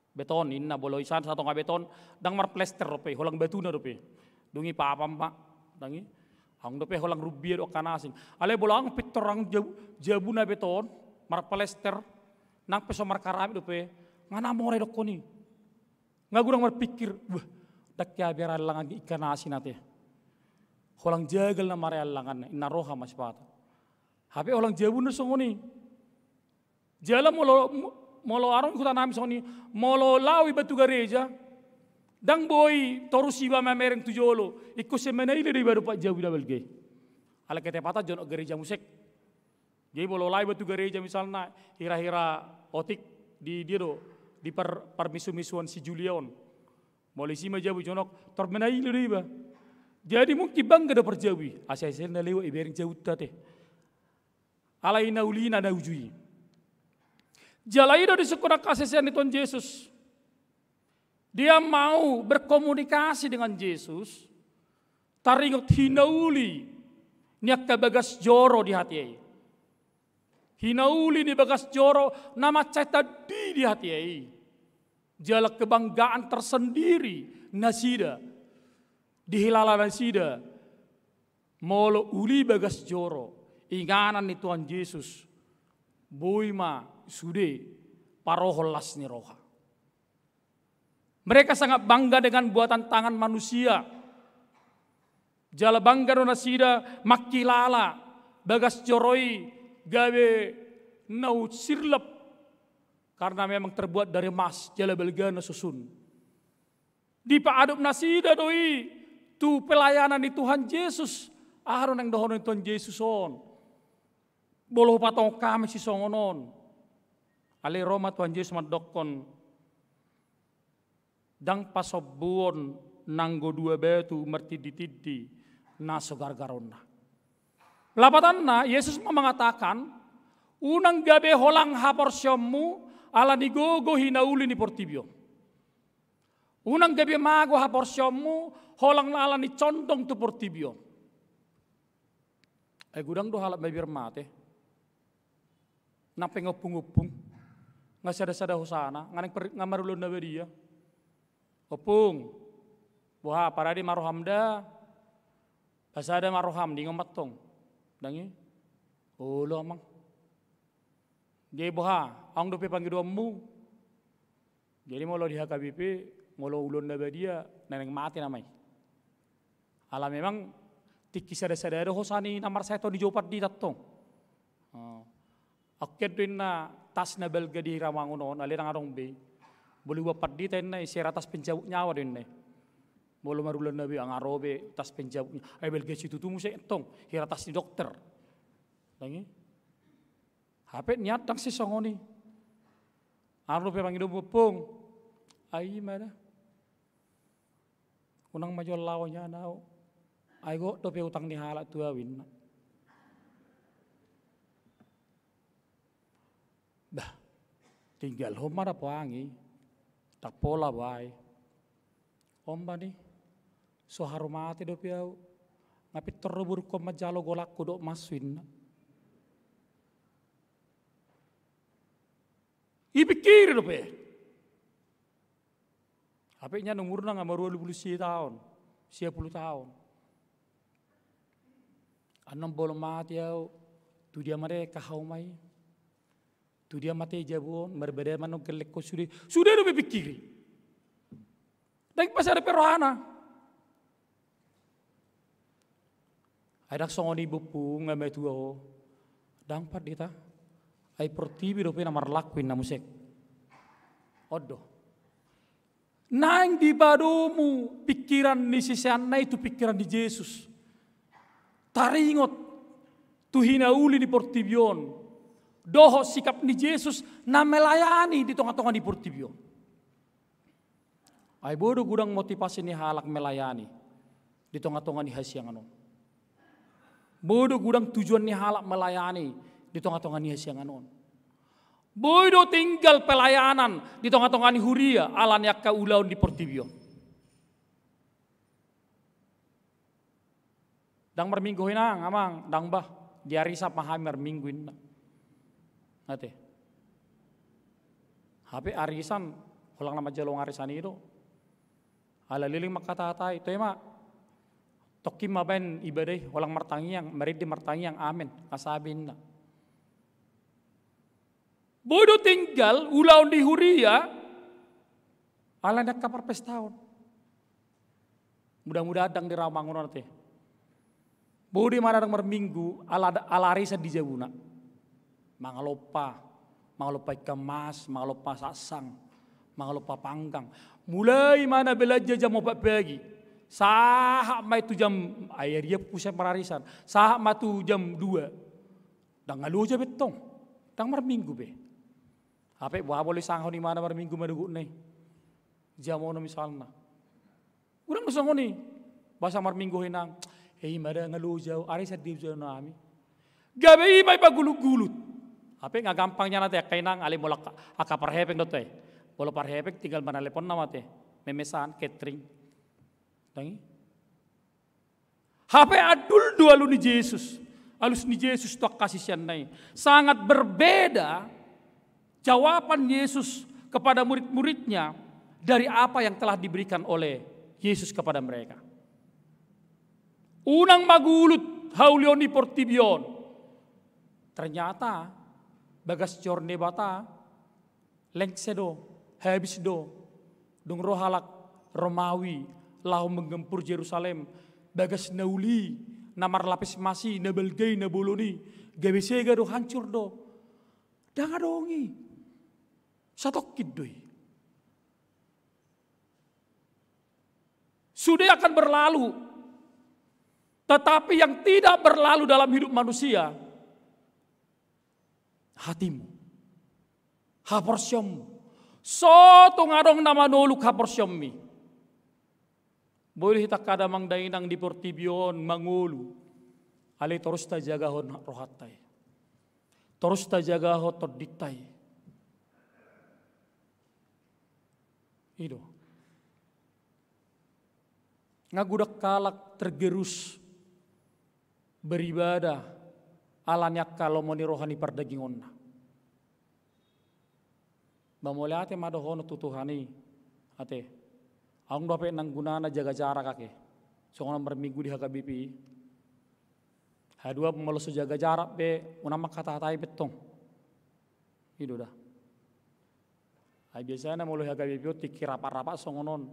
beton, inna, molo isan satonga beton, ndang marplester dope, holan batuna dope. Dung i papan ma, ndang i. Adong dope holan rumbia do angka na asing. Alai molo adong pintor adong jabu, jabu na beton, marplester, nang pe so markaramik dope, nga na mora idokkon i. Nga godang marpingkir, wah, ndang hea be ra allangan angka na asing ate. Holan jagal nama ra allanganna, inna roha ma sipata. Hape holan jabuna songon i. Jala molo, molo adong hutanami songon i, molo laho iba tu gareja, ndang boi torus iba mamereng tu jolo, ingkon sai manaili do iba dompak jabu na balga i. Alai ketepatan jonok gareja muse. Jadi molo laho iba tu gareja misalna, hira-hira otik di dia do, di par-, parmisu-misuan si Julia on. Molo isi ma jabu jonok, tor manaili do iba. Jadi mungkin bangga do parjabu i, asa-asa na lewat ibereng jabunta ate. Alai na uli na uju i. Jala i do disungkun angka sisean ni Tuhan Jesus. Dia mau berkomunikasi dengan Jesus, taringot hinauli ni angka bagas joro di hatiha i. Hinauli ni bagas joro na mansai tandi di hatiha i. Jala kebanggaan tersendiri nasida, dihilala nasida, molo uli bagas joro, inganan ni Tuhan Jesus, boi ma sude parohon las ni roha. Mereka sangat bangga dengan buatan tangan manusia. Jala bangga do nasida mangkilala bagas joro i gabe na unsirlap, karena memang terbuat dari emas, jala balga na so sun. Dipaadop nasida do i tu pelayanan ni Tuhan Jesus. Aha do naeng dohonon ni Tuhan Jesus on? Molo hupatongkami sisongon on. Alai ro ma Tuhan Jesus mandokkon, ndang pasombuon nanggo dua batu martindi-tindi na so gargaronna. Lapatanna, Jesus ma mangatakan, unang gabe holang haporseaonmu ala ni gogo hinauli ni portibi on. Unang gabe mago haporseaonmu holang ala ni condong tu portibi on. Ai godang do halak mabiar mate. Nang pe nga ompung-ompung, nga sada-sada hosana, nga nang per-, nga marulaon na badia. Ompung, boha, parade ma roham da? Pasada ma roham, dingom ma tong. Dang i? Olo amang. Jadi boha, adong dope pangidoanmu? Jadi molo di H K B P, molo ulaon na badia, na naeng mate nama i. Ala memang tingki sada-sada do hosa ni na marsahit on dijou pandita tong. Oh. Anggiat do inna tas na balga di Rawamangun on, alai ndang adong be. Molo iboan pandita inna i, seratas pencabut nyawa do inna i. Molo marulaon na badia, nga ro be tas pencabut nyawa. Ai balga situtu muse tong, seratas ni dokter. Dang i? Hape nian ndang sisongon i. Adong dope pangidoanmu, Ompung? Ai i ma da. Unang ma jolo laho nian ahu. Ai gok dope utang ni halak tu ahu, inna. Bah, tinggalhon ma da poang i. Ndang pola bae. Ombani, so haru mate dope ahu. Nga pintor do borungkon manjalo golangku dohot massu, inna. Ipingkiri dope. Hape nian umurna nga marualu pulu sia taon, sia pulu taon. Annon molo mate ahu, tu dia ma dengke hauma i? Tu dia mate jabu on, marbada ma annon gellengkon sude. Sude dope pingkiri. Ndang pasada pe rohana. Ai ndang songon i, Ompung, nga matua ho. Ndang, pandita. Ai portibi dope na marlaku, inna muse. On do. Naeng dipadomu pingkiran ni siseanna i tu pingkiran ni Jesus. Taringot tu hinauli ni portibi on dohot sikap ni Jesus na melayani di tonga-tonga ni portibi on. Ai boi do godang motivasi ni halak melayani di tonga-tonga ni hasiangan on. Boi do godang tujuan ni halak melayani di tonga-tonga ni hasiangan on. Boi do tinggal pelayanan di tonga-tonga ni huria ala ni angka ulaon di portibi on. Ndang marminggu ho, Inang, Amang? Ndang, bah, di arisan ma hami marminggu, inna. Ate. Hape arisan, holan na manjalo arisan i do. Ala leleng mangkatatai, toe ma. Tongkin ma baen ibadah i, holan martangiang, marende martangiang, amen, nga sae be, inna. Boi do tinggal ulaon di huria ala ni angka parpestaon. Mudah-mudahan ndang di Rawamangun on, ate. Boi do imana ndang marminggu ala, ala arisan di jabuna. Mangalompa, mangalompa ikan mas, mangalompa sassang, mangalompa panggang. Mulai imana belanja jam opat pagi, sahat ma i tu jam, ai dia pusat mararisan, sahat ma tu jam dua. Ndang nga loja be tong, ndang marminggu be. Hape boha molo isangkap imana marminggu manogotna i? Jam onom misalna. Godang do songon i. Boasa marminggu ho, Inang? Eh, ima da, nga loja ahu, arisan di huria nami. Gabe ima i pagulut-gulut. Hape nga gampang nian, ate, angka Inang, alai molo angka, angka parhepeng do, ate. Molo parhepeng tinggal manalepon nama, ate. Memesan, catering. Ndang i? Hape andul do alu ni Jesus, alus ni Jesus tu angka siseanna i. Sangat berbeda jawaban Yesus kepada murid-muridnya dari apa yang telah diberikan oleh Yesus kepada mereka. Unang magulut haulion ni portibi on. Ternyata bagas jor ni Debata lengse do, habis do. Dung ro halak Romawi laho menggempur Jerusalem, bagas na uli, na marlapis mas i, na balga i, na bolon i, gabe sega do, hancur do. Ndang adong i. Satongkin do i. Sudah akan berlalu. Tetapi yang tidak berlalu dalam hidup manusia, hatimu, haporseaonmu. So tung adong na manoluk haporseaonmi. Boi do hita angka damang dainang di portibi on mangolu, alai torus tajagahon rohanta i. Torus tajagahon tondinta i. I do. Nga godang halak tergerus beribadah ala ni angka lomo ni roha ni pardagingonna. Ba mauliate ma dohonon tu Tuhan i, ate. Adong dope nang gunana jaga jarak ake. Songon marminggu di H K B P I. Haduan molo so jaga jarak pe, unang mangkatahatai pe tong. I do da. Ai biasana molo H K B P I on tingki rapat-rapat songon on.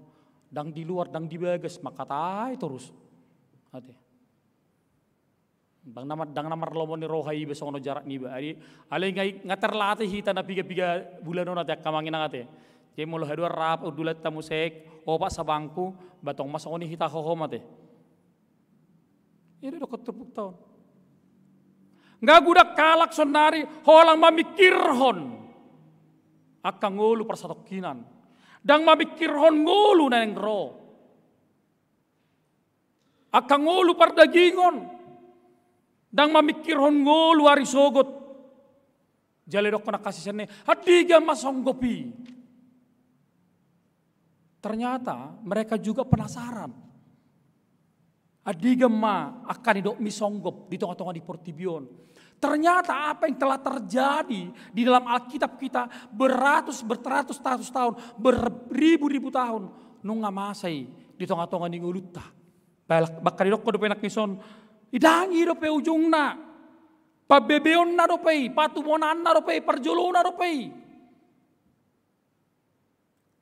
Ndang di luar, ndang di bagas, mangkatahatai torus. Ate. Ndang na mar-, ndang na marlomo ni roha iba songon on jarak niba. Jadi, alai nga i, nga terlatih hita na piga-piga bulan on ate angka amang inang ate. Jadi molo haduan rap hundulanta muse, opat sabangku, ba tong ma songon i hita hohom ate. I do dokkon turpukta on. Nga godang halak saonari holan mamingkirhon angka ngolu parsatongkinan. Ndang mamingkirhon ngolu na naeng ro. Angka ngolu pardagingon, ndang mamingkirhon ngolu ari sogot. Jala didokkon angka sisean i, andigan ma songgop i. Ternyata mereka juga penasaran. Andigan ma angka nidokmi songgop di tonga-tonga ni portibi on. Ternyata apa yang telah terjadi di dalam Alkitab kita beratus, beratus-ratus tahun, beribu-ribu tahun, nunga masa i di tonga-tonga ni ngolunta. Bal-, bangka didokkon dope nangkin son, i ndang i dope ujungna. Pambebeonna dope i, patumonanna dope i, parjolona dope i.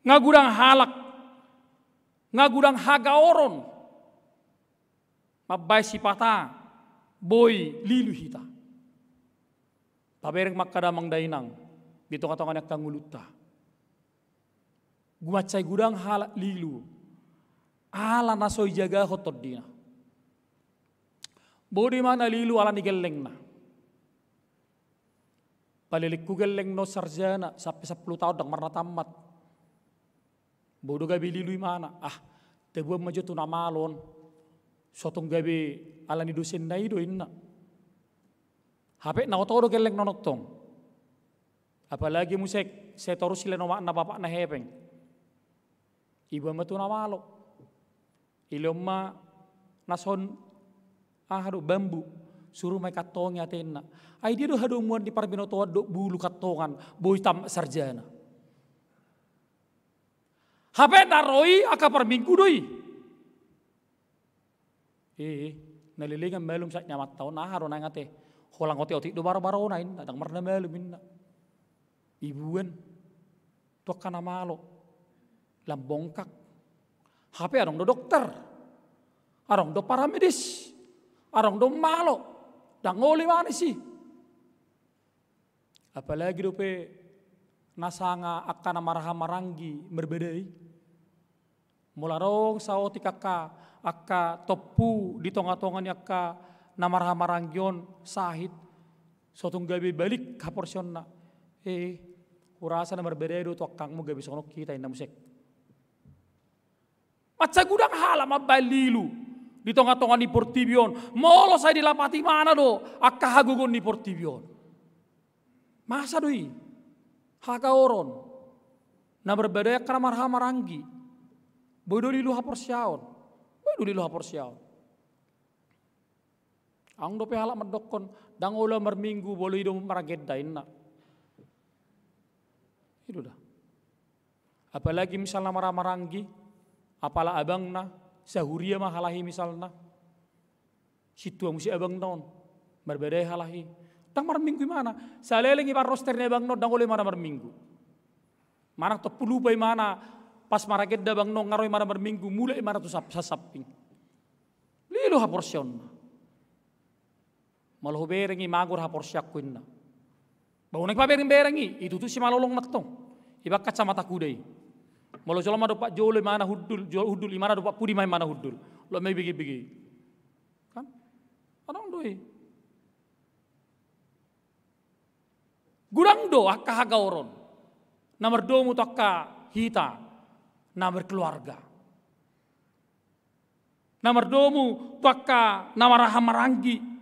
Nga godang halak, nga godang hagaoron mambaen sipata boi lilu hita. Tabereng ma angka damang dainang di tonga-tonga ni angka ngolunta. Mansai godang halak lilu ala na so dijagahon tondina. Boi do imana lilu ala ni gellengna. Palelengku gelleng na sarjana sampe sampulu taon ndang marna tammat. Boi do gabe lilu imana, ah, taboan ma jo tu na malo on. So tung gabe ala ni dosenna i do inna. Hape na oto do gellengna on tong. Apalagi muse sai torus silean omakna bapakna hepeng. Iboan ma tu na malo. Ilehon ma na son, aha do, bambu. Suru ma i kantongi atenna. Ai dia do hadomuan ni parbinotoan dohot bulu kantongan, boi tammat sarjana. Hape na ro i angka parminggu do i. Eh, na lelengan malum sahat ni amanta on, aha do naeng ate. Holan otik-otik do baro-barona inna, ndang marna malum inna. Iboan tu angka na malo. Lam bongkak. Hape adong do dokter. Adong do paramedis. Adong do malo. Ndang olo imana disi. Apalagi dope na sanga angka na marhaha maranggi marbadai. Molo adong saotik angka, angka tompu di tonga-tonga ni angka na marhaha maranggi on sahit, so tung gabe balik haporseaonna. Eh, hurasa na marbadai do tu angkangmu gabe songon on hita inna muse. Mansai godang halak mambaen lilu di tonga-tonga ni portibi on. Molo sai dilapati imana do angka hagogoon ni portibi on. Masa do i? Hagaoron. Na marbadai angka na marhaha maranggi. Boi do lilu haporseaon. Boi do lilu haporseaon. Adong dope halak mandokkon, ndang olo marminggu, molo i do maragenda inna. I do da. Apalagi misalna marhaha maranggi, apala abangna, sahuria ma halak i misalna. Sintua muse abangna on, marbadai halak i. Ndang marminggu imana, saleleng i parroster ni abangna on, ndang olo imana marminggu. Manang tompu lupa imana, pas maragenda abangna on, nga ro imana marminggu, mulak imana tu sap-, sasamping. Lilu haporseaonna. Molo hubereng i, mago do haporseaonku inna. Ba unang ipabereng-bereng i, itutu simalolong nantong. Ibaen kacamata kuda i. Molo jolo ma dompak jolo imana hundul, jolo hundul imana dompak pudi ma imana hundul. Loas ma ibege-bege i. Kan? Adong do i. Godang do angka hagaoron na mardomu tu angka hita na berkeluarga. Na mardomu tu angka na marhaha maranggi.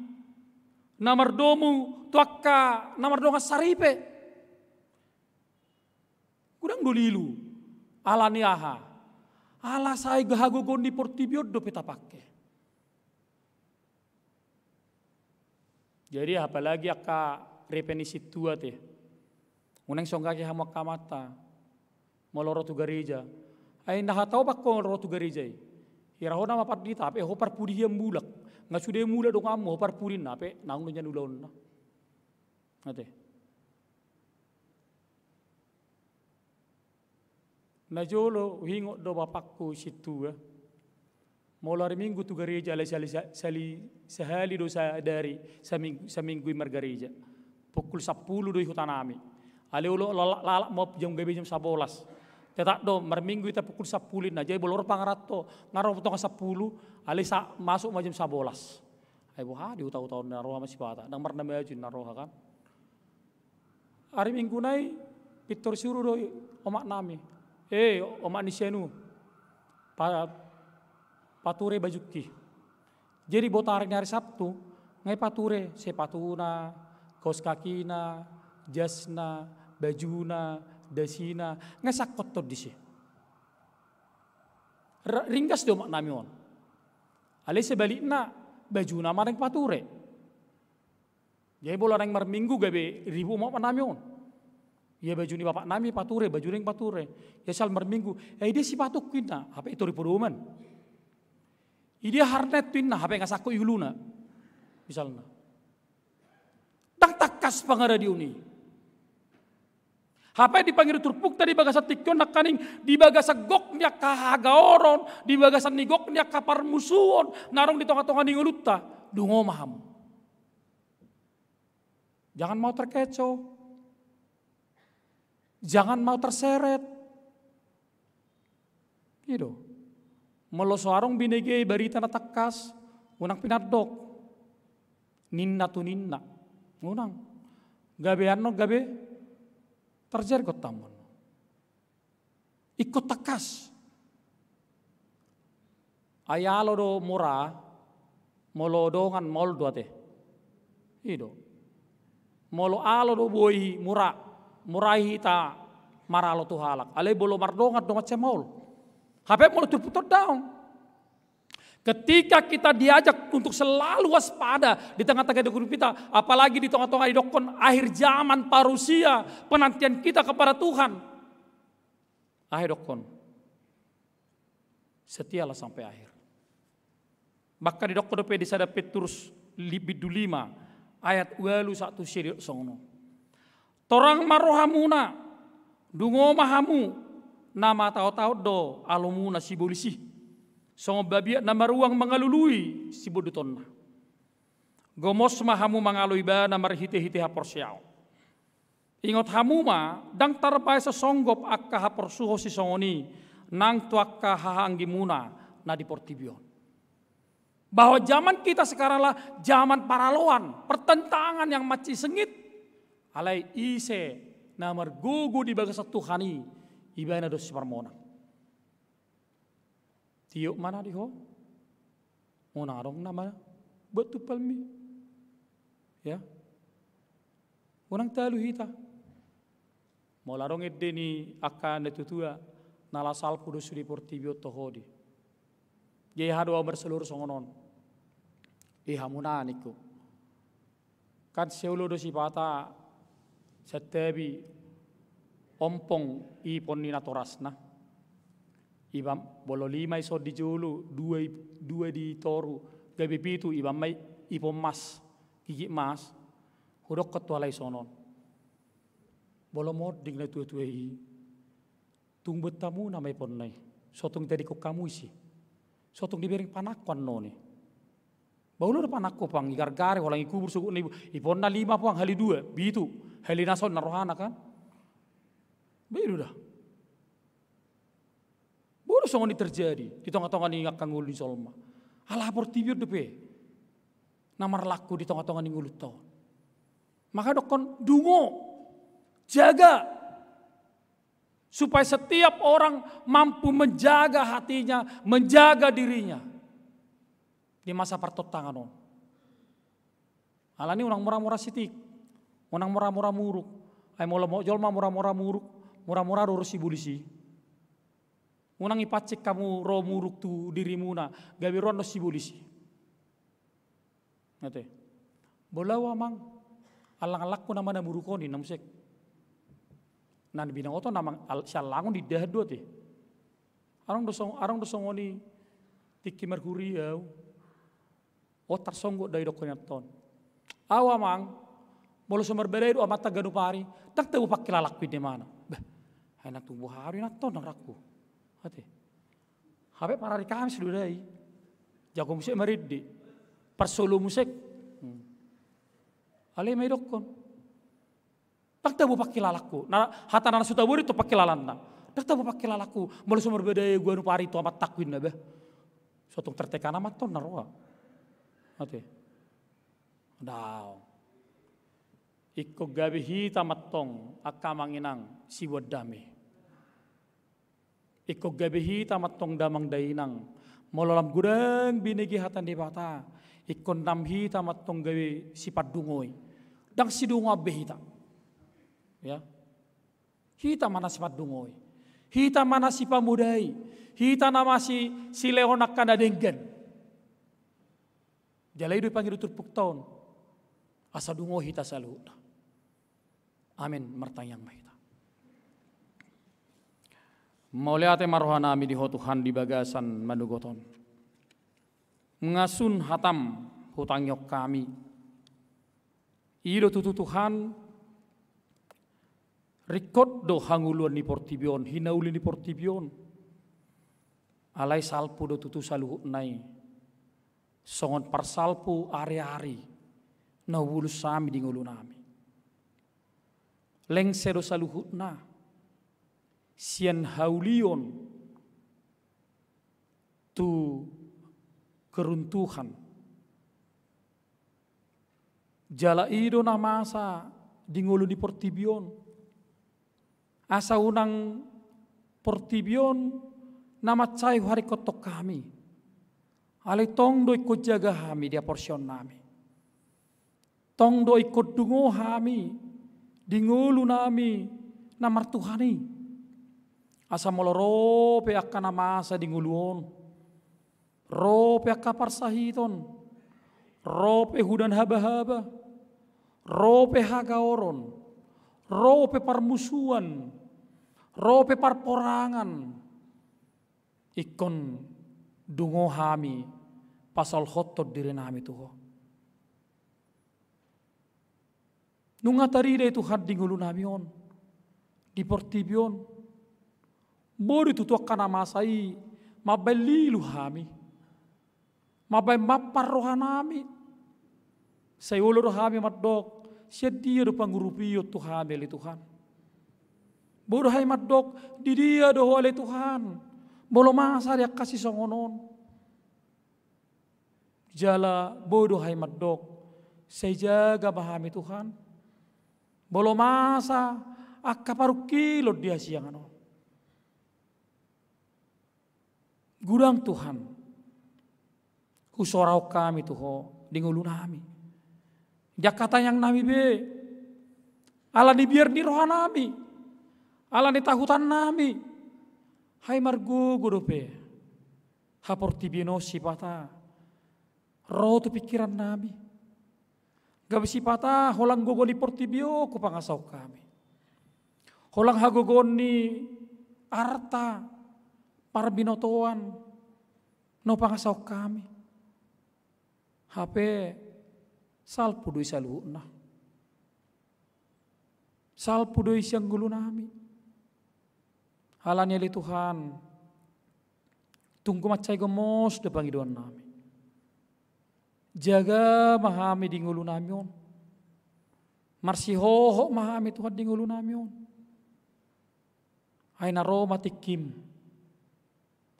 Na mardomu tu angka na mardongan saripe. Godang do lilu. Ala ni aha? Ala sai hagogoon ni portibi on dope tapangke. Jadi apalagi angka repe ni sintua te. Unang songgaki hamu angka amanta. Molo ro tu gareja. Ai na hataopan ho ro tu gareja i. Hira ho nama pandita, hape ho parpudi hian mulak. Nga sude mulak donganmu, ho parpudinna, hape naung do nian ulaonna. Ate. Najolo huingot do bapakku sintua. Molo ari Minggu tu gareja alai sali, sali, sahali do sadari, saming-, saminggu i margareja. Pukul sampulu do i hutanami. Alai olo lalap, lalap ma jam gabe jam sabolas. Tetap do marminggu hita pukul sampulu inna. Jadi molo ro pangaranto, nga ro tonga sampulu, alai sa-, masuk ma jam sabolas. Ai boha di huta-huta on na roha ma sipata. Ndang marna maju na roha kan. Ari Minggu nai pintor suru do omak nami. Eh, omak ni sianu. Pa-, pature bajungki. Jadi botarik ni ari Sabtu, nga i pature sepatuna, kaos kakina, jasna, bajuna, dasina, nga i sangkothon disi. Ra-, ringgas do omak nami on. Alai sebalikna, bajuna ma naeng pature. Jadi molo naeng marminggu gabe ribut ma omak nami on. Ia baju ni bapak nami pature, baju ni pature. Ia sal marminggu, eh, dia sipatungku inna, hape i tori podoman. I dia harnetku inna, hape nga sangkot i uluna. Misalna. Ndang tangkas pangaradion i. Hape di pangido turpukta di bagasan tingki on nangkaning di bagasan gok ni angka hagaoron, di bagasan ni gok ni angka parmusuon, na adong di tonga-tonga ni ngolunta, dungo ma hamu. Jangan mau terkecoh. Jangan mau terseret. I do. Molo so adong binege barita na tangkas, unang pinandok. Ninna tu ninna. Unang. Gabe annon gabe tarjergot tambon. Ingkon tangkas. Ai alo do mura, molo dongan maol do ate. I do. Molo alo do boi mura, murai hita maralo tu halak. Alai molo mardongan do mansai maol. Hape molo turpukta on daong. Ketika kita diajak untuk selalu waspada di tengah-tengah hidup kita, apalagi di tengah-tengah didokkon akhir zaman parusia, penantian kita kepada Tuhan. Aha didokkon? Setialah sampai akhir. Bahkan didokkon dope di sada Petrus li-, bindu lima ayat ualu sahat tu sia didok songon on. Torang ma rohamuna, dungo ma hamu, na mataot-taot do alomuna sibolis i. Songon babiat na maruang mangalului sibondutonna. Gomos ma hamu mangalo ibana marhite-hite haporseaon. Ingot hamu ma, ndang tarbahen so songgop angka haporsuhon sisongon i, nang tu angka hahaanggimuna na di portibi on. Bahwa zaman kita sekarang adalah zaman paraloan, pertentangan yang makin sengit. Alai ise na margogo di bagasan Tuhan i, ibana do siparmonang. Tiop ma na di ho. Unang adong nama buat tumpalmi. Ya. Unang talu hita. Molo adong ende ni angka na tutua, na laho salpu do sude portibi on tu ho di. Jadi aha do ahu marsalur songon on. Di hamuna ningku. Kan seolo do sipata santabi ompong ipon ni natorasna. Iba molo lima ison di jolo, dua i, dua di toru, gabe pitu iba ma ipon mas, gigit mas. Hudokkon tu halai songon on. Molo monding na tua-tua i. Tung buat hamuna ma iponna i. Sotung tadingkon hamu isi. Sotung dibereng panangko annon i. Ba olo do panangko pang, igargari, holan ikubur sogot na ibu. Iponna lima pang, hali dua, pitu. Hali na son na rohana kan. Ba i do da. Ba olo songon i terjadi di tonga-tonga ni angka ngolu ni jolma. Ala portibi on dope. Na marlaku di tonga-tonga ni ngolunta on. Maka dokkon dungo. Jaga. Supaya setiap orang mampu menjaga hatinya, menjaga dirinya di masa partontangan on. Alani unang mura-mura sitik, unang mura-mura muruk. Ai molo mo-, jolma mura-mura muruk, mura-mura do ro sibolis i. Unang ipancing hamu ro muruk tu dirimuna, gabe ro annon sibolis i. Ate. Molo au amang, allang-allangku nama na muruk on, ninna muse. Na binangoto nama al-, siallangon di dahan do ate. Adong do song-, adong do songon i tingki marhuria au. O tarsonggot do au didokkon inanta on. Au amang, molo so marbadai do amanta ganup ari, ndang tabo pangkilalangku inna imana. Bah, ai na tung boha do inanta on nang rangku. Ate. Hape parari Kamis do da i. Jago muse marende. Parsolo muse. Hmm. Alai ma didokkon. Ndang tabo pangkilalangku. Na, hata na so tabo do i tu pangkilalanna. Ndang tabo pangkilalangku. Molo so marbadai au ganup ari tu amantangku inna bah. So tung tertekan amanta on na roha. Ate. Daong. Ingkon gabe hita ma antong angka amang inang siboan dame. Ingkon gabe hita ma antong damang dainang. Molo lam godang binege hata ni Debata, ingkon dam hita ma antong gabe sipandungoi. Ndang sidungoan be hita. Ya. Hita ma na sipandungoi. Hita ma na sipamodai. Hita nama si, silehon angka na denggan. Jala i do pangido turpukta on. Asa dungo hita saluhutna. Amin. Martangiang ma hita. Mauliate ma rohanami di Ho Tuhan di bagasan manogot on. Nga sun hatam hutangihon hami. I do tutu Tuhan, ringkot do hangoluan ni portibi on, hinauli ni portibi on. Alai salpu do tutu saluhutna i. Songon parsalpu ari-ari na hubolus hami di ngolunami. Lengse do saluhutna sian haulion tu keruntuhan. Jala i do na masa di ngolu ni portibi on. Asa unang portibi on na mansai huharingkothon hami. Alai tong do ingkon jaga hami di haporseaonnami. Tong do ingkon dungo hami di ngolunami na martuhan i. Asa molo ro pe angka na masa di ngolu on, ro pe angka parsahiton, ro pe hudan habahaba, ro pe hagaoron, ro pe parmusuan, ro pe parporangan, ingkon dungo hami pasaulhothon dirinami tu Ho. Nunga tarida i Tuhan di ngolunami on, di portibi on. Boi do tutu angka na masa i mambahen lilu hami, mambahen mampar rohanami. Sai olo do hami mandok, sian dia do pangurupion tu hami ale Tuhan. Boi do hami mandok, di dia do Ho ale Tuhan, molo masa di angka sisongon on. Jala boi do hami mandok, sai jaga ma hami Tuhan. Molo masa angka parungkilon di hasiangan on. Godang Tuhan, husorahon hami tu Ho di ngolunami. Di angka tangiangnami be, ala ni biar ni rohanami, ala ni tahutannami, hami margogo dope haportibion on sipata ro tu pingkirannami. Gabe sipata holan gogo ni portibi on hupangasahon hami. Holan hagogoon ni arta parbinotoan na hupangasahon hami. Hape salpu do i saluhutna. Salpu do i sian ngolunami. Alani ale Tuhan, tung mansai gomos do pangidoannami. Jaga ma hami di ngolunami on. Marsihohot ma hami Tuhan di ngolunami on. Ai na ro ma tingkim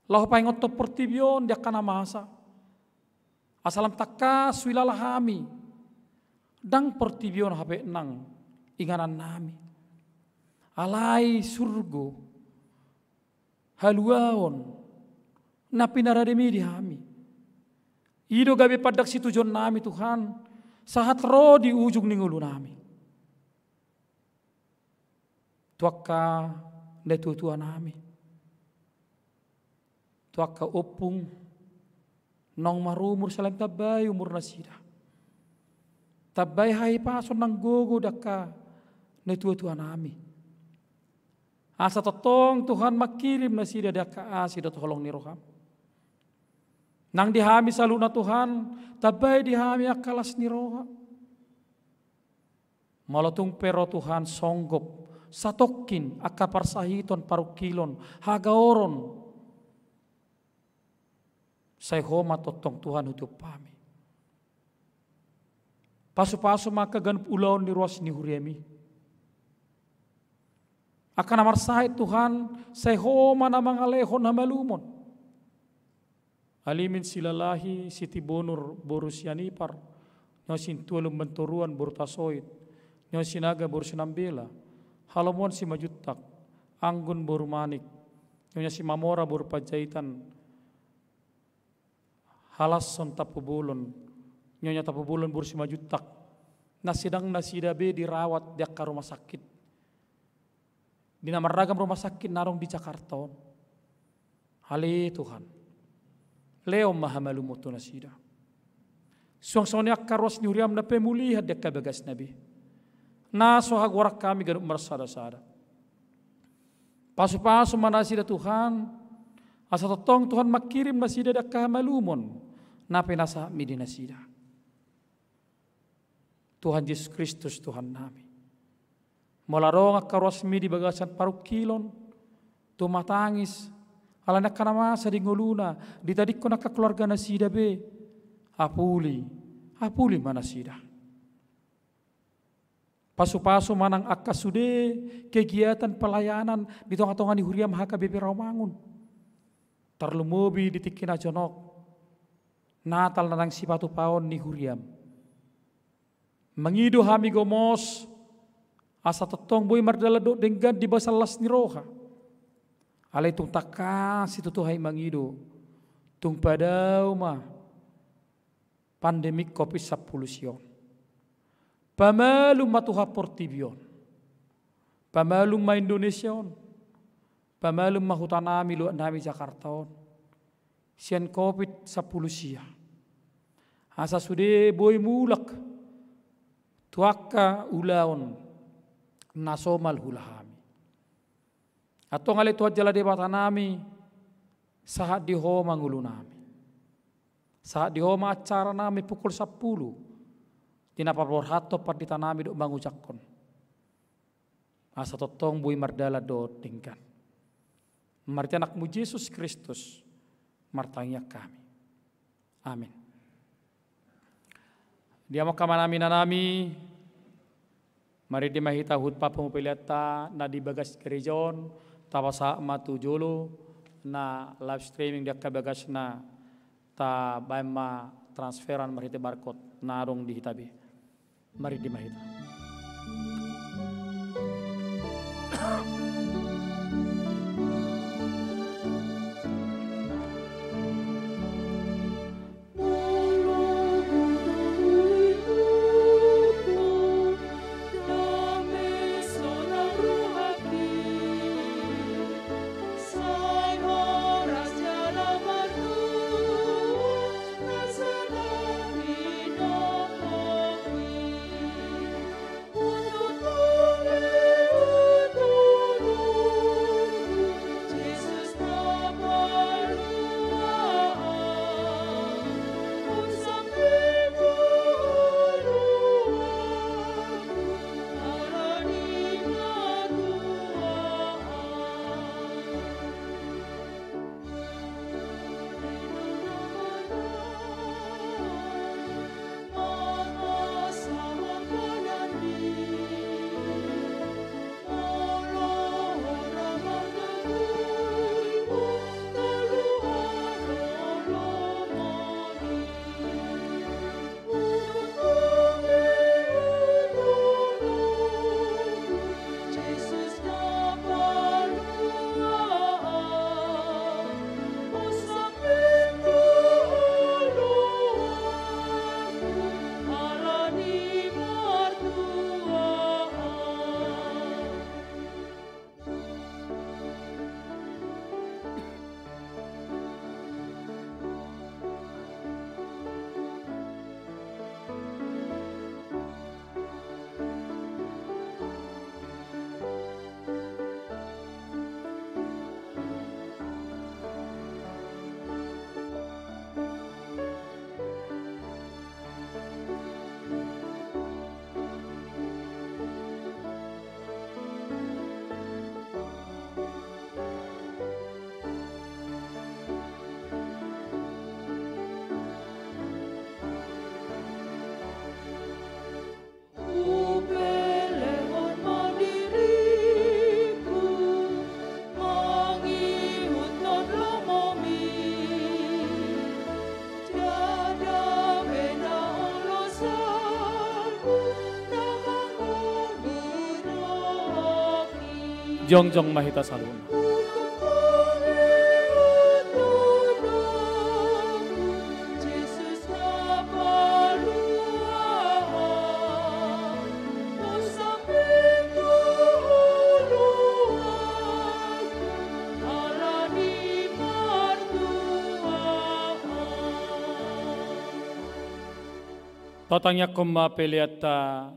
laho paingothon portibi on di angka na masa. Asa lam tangkas huilala hami, ndang portibi on hape nang inganannami, alai surgo, haluaon na pinarademi di hami. I do gabe pandang situjuonnami Tuhan, sahat ro di ujung ni ngolunami. Tu angka natuatuanami, tu angka ompung naung marumur sai lam tambai umurnasida, Tambai hahipason nang gogo di angka natuatuanami. Asa tongtong Tuhan mangkirim nasida di angka asi dohot holong ni roham. Nang di hami saluhutna Tuhan, tambai di hami angka las ni roha. Molo tung pe ro Tuhan songgop, satongkin angka parsahiton, parungkilon, hagaoron. Sai Ho ma tongtong Tuhan hutiop hami. Pasupasu ma angka ganup ulaon ni ruas ni huriam i. Angka na marsahit Tuhan, sai Ho ma na mangalehon hamalumon. Alimin Silalahi, Siti Bonur boru Sianipar, Nyo Sintua Lumbantoruan boru Tasoit, Nyo Sinaga boru Sinambela, Halomoan Simanjuntak, Anggun boru Manik, Nyonya Simamora boru Panjaitan, Halasson Tampubolon, Nyonya Tampubolon boru Simanjuntak, na sedang nasida be dirawat di angka rumah sakit, di na marragam rumah sakit na adong di Jakarta on. Ale Tuhan, lehon ma hamalumon tu nasida. Suang songon i angka ruas ni huriam na pemulihan di angka bagasna be, na so hagoaran hami ganup marsadasada. Pasupasu ma nasida Tuhan, asa tongtong Tuhan mangkirim nasida di angka hamalumon na pinasahatmi di nasida. Tuhan Jesus Kristus Tuhannami, molo adong angka ruasmi di bagasan parungkilon, tumatangis, ala ni angka na masa di ngoluna, ditadingkon angka keluarga nasida be, apuli, apuli ma nasida. Pasupasu ma nang angka sude kegiatan pelayanan di tongatonga ni huriam H K B P Rawamangun, tarlumobi di tingki na jonok, Natal na naeng sipatupaon ni huriam. Mangido hami gomos, asa tongtong boi mardalan dohot denggan di bagasan las ni roha. Alai tung tangkas situtu hami mangido, tung padao ma pandemi Covid sampulu sia on. Pamalum ma Tuhan portibi on. Pamalum ma Indonesia on. Pamalum ma hutanami, luatnami Jakarta on sian Covid sampulu sia. Asa sude boi mulak tu angka ulaon na somal huula hami. Antong ale Tuhan jala Debatanami, sahat di Ho ma ngolunami. Sahat di Ho ma acaranami pukul sampulu, di na paborhathon panditanami dohot mangujakhon, asa tongtong boi mardalan dohot denggan. Marhite Anakmu Jesus Kristus martangiang hami. Amin. Di hamu angka amanami, inanami, marende ma hita huhut pamupilianta na di bagas gereja on, tapasahat ma tu jolo na live streaming di angka bagasna, tabaen ma transferan marhite barcode na adong di hita be. Marende ma hita. Jongjong ma hita saluhutna. Tatangiangkon ma peleanta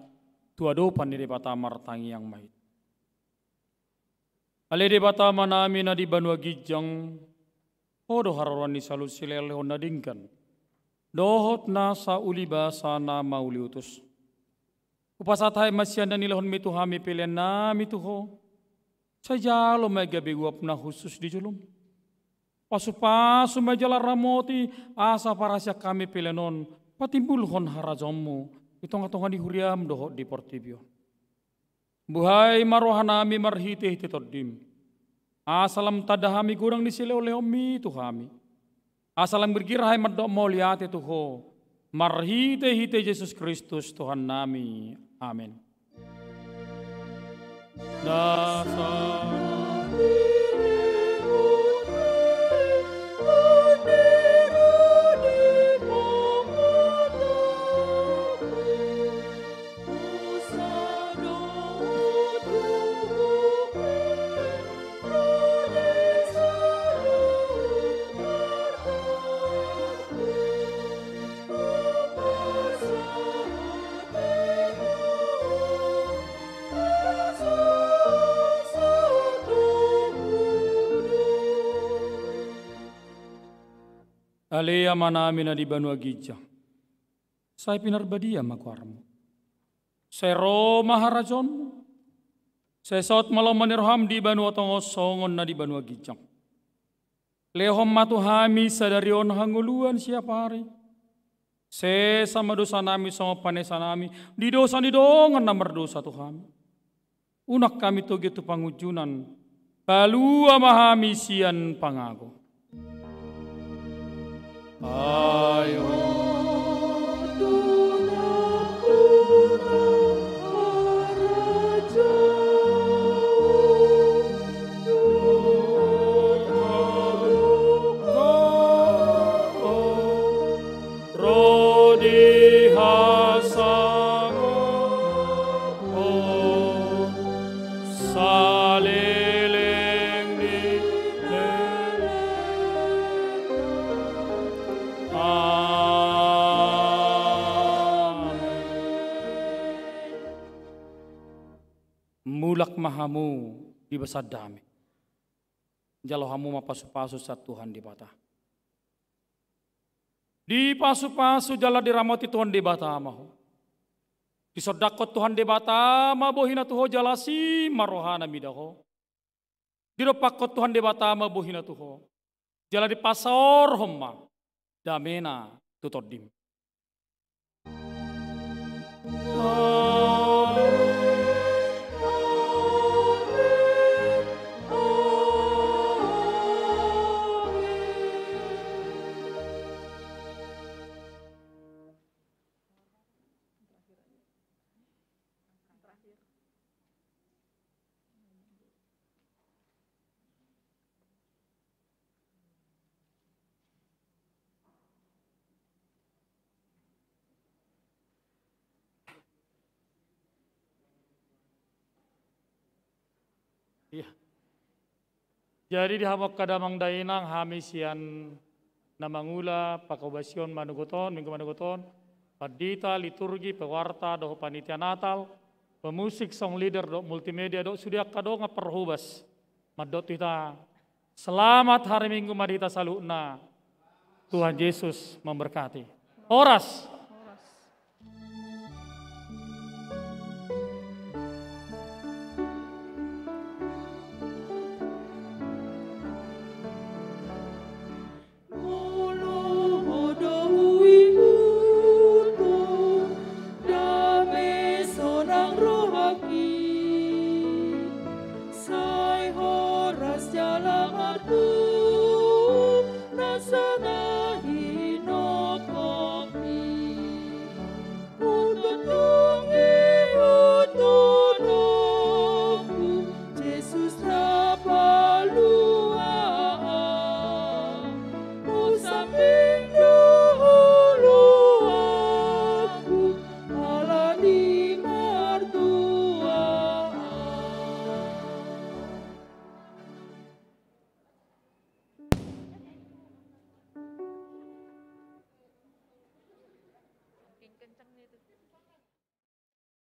tu adopan ni Debata. Martangiang ma hita. Ale Debata Amanami na di banua ginjang, Ho do haroroan ni saluhut silehonlehon na denggan dohot nasa ulibasa na mauliutus. Hupasahat hami ma sian na nilehonMi tu hami peleannami tu Ho. Sai jalo ma i gabe uap na hushus di jolom. Pasupasu ma i jala ramoti, asa parasian hami pelean on patimbulhon harajaonMu di tongatonga ni huriaM dohot di portibi on. Buhai ma rohanami marhitehite TondiM, asa lam tanda hami godang ni silehonlehonMi tu hami, asa lam girgir hami mandok mauliate tu Ho, marhitehite Jesus Kristus Tuhannami. Amen. Nasa Ale Amanami na di banua ginjang, sai pinarbadia ma goarMu. Sai ro ma harajaonMu. Sai saut ma lomo ni rohaM di banua tonga on songon na di banua ginjang. Lehon ma tu hami sadari on hangoluan siapari. Sesa ma dosanami songon panesanami di dosa ni dongan na mardosa tu hami. Unang hami togihon tu pangunjunan, palua ma hami sian pangago. Ai Ho do nampuna harajaon dohot haluaon ro di hasangapon saleleng ni lelengna. Amen. Mulak ma hamu di bagasan dame. Jalo hamu ma pasupasu sian Tuhan Debata. Dipasupasu jala diramoti Tuhan Debata ma ho. Disondangkon Tuhan Debata ma bohina tu ho jala asi ma rohana mida ho. Didompakkon Tuhan Debata ma bohina tu ho jala dipasaorhon ma damena tu tondim. Iya. Jadi di hamu angka damang dainang, hami sian na mangula pangkobasion manogot on, minggu manogot on, pandita, liturgi, pewarta dohot panitia Natal, pemusik, song leader dohot multimedia dohot sude angka dongan parhobas, mandok tu hita, selamat hari Minggu ma di hita saluhutna. Tuhan Yesus memberkati. Horas. Molo ho do huihut, dame sonang rohangki, sai horas jala martua.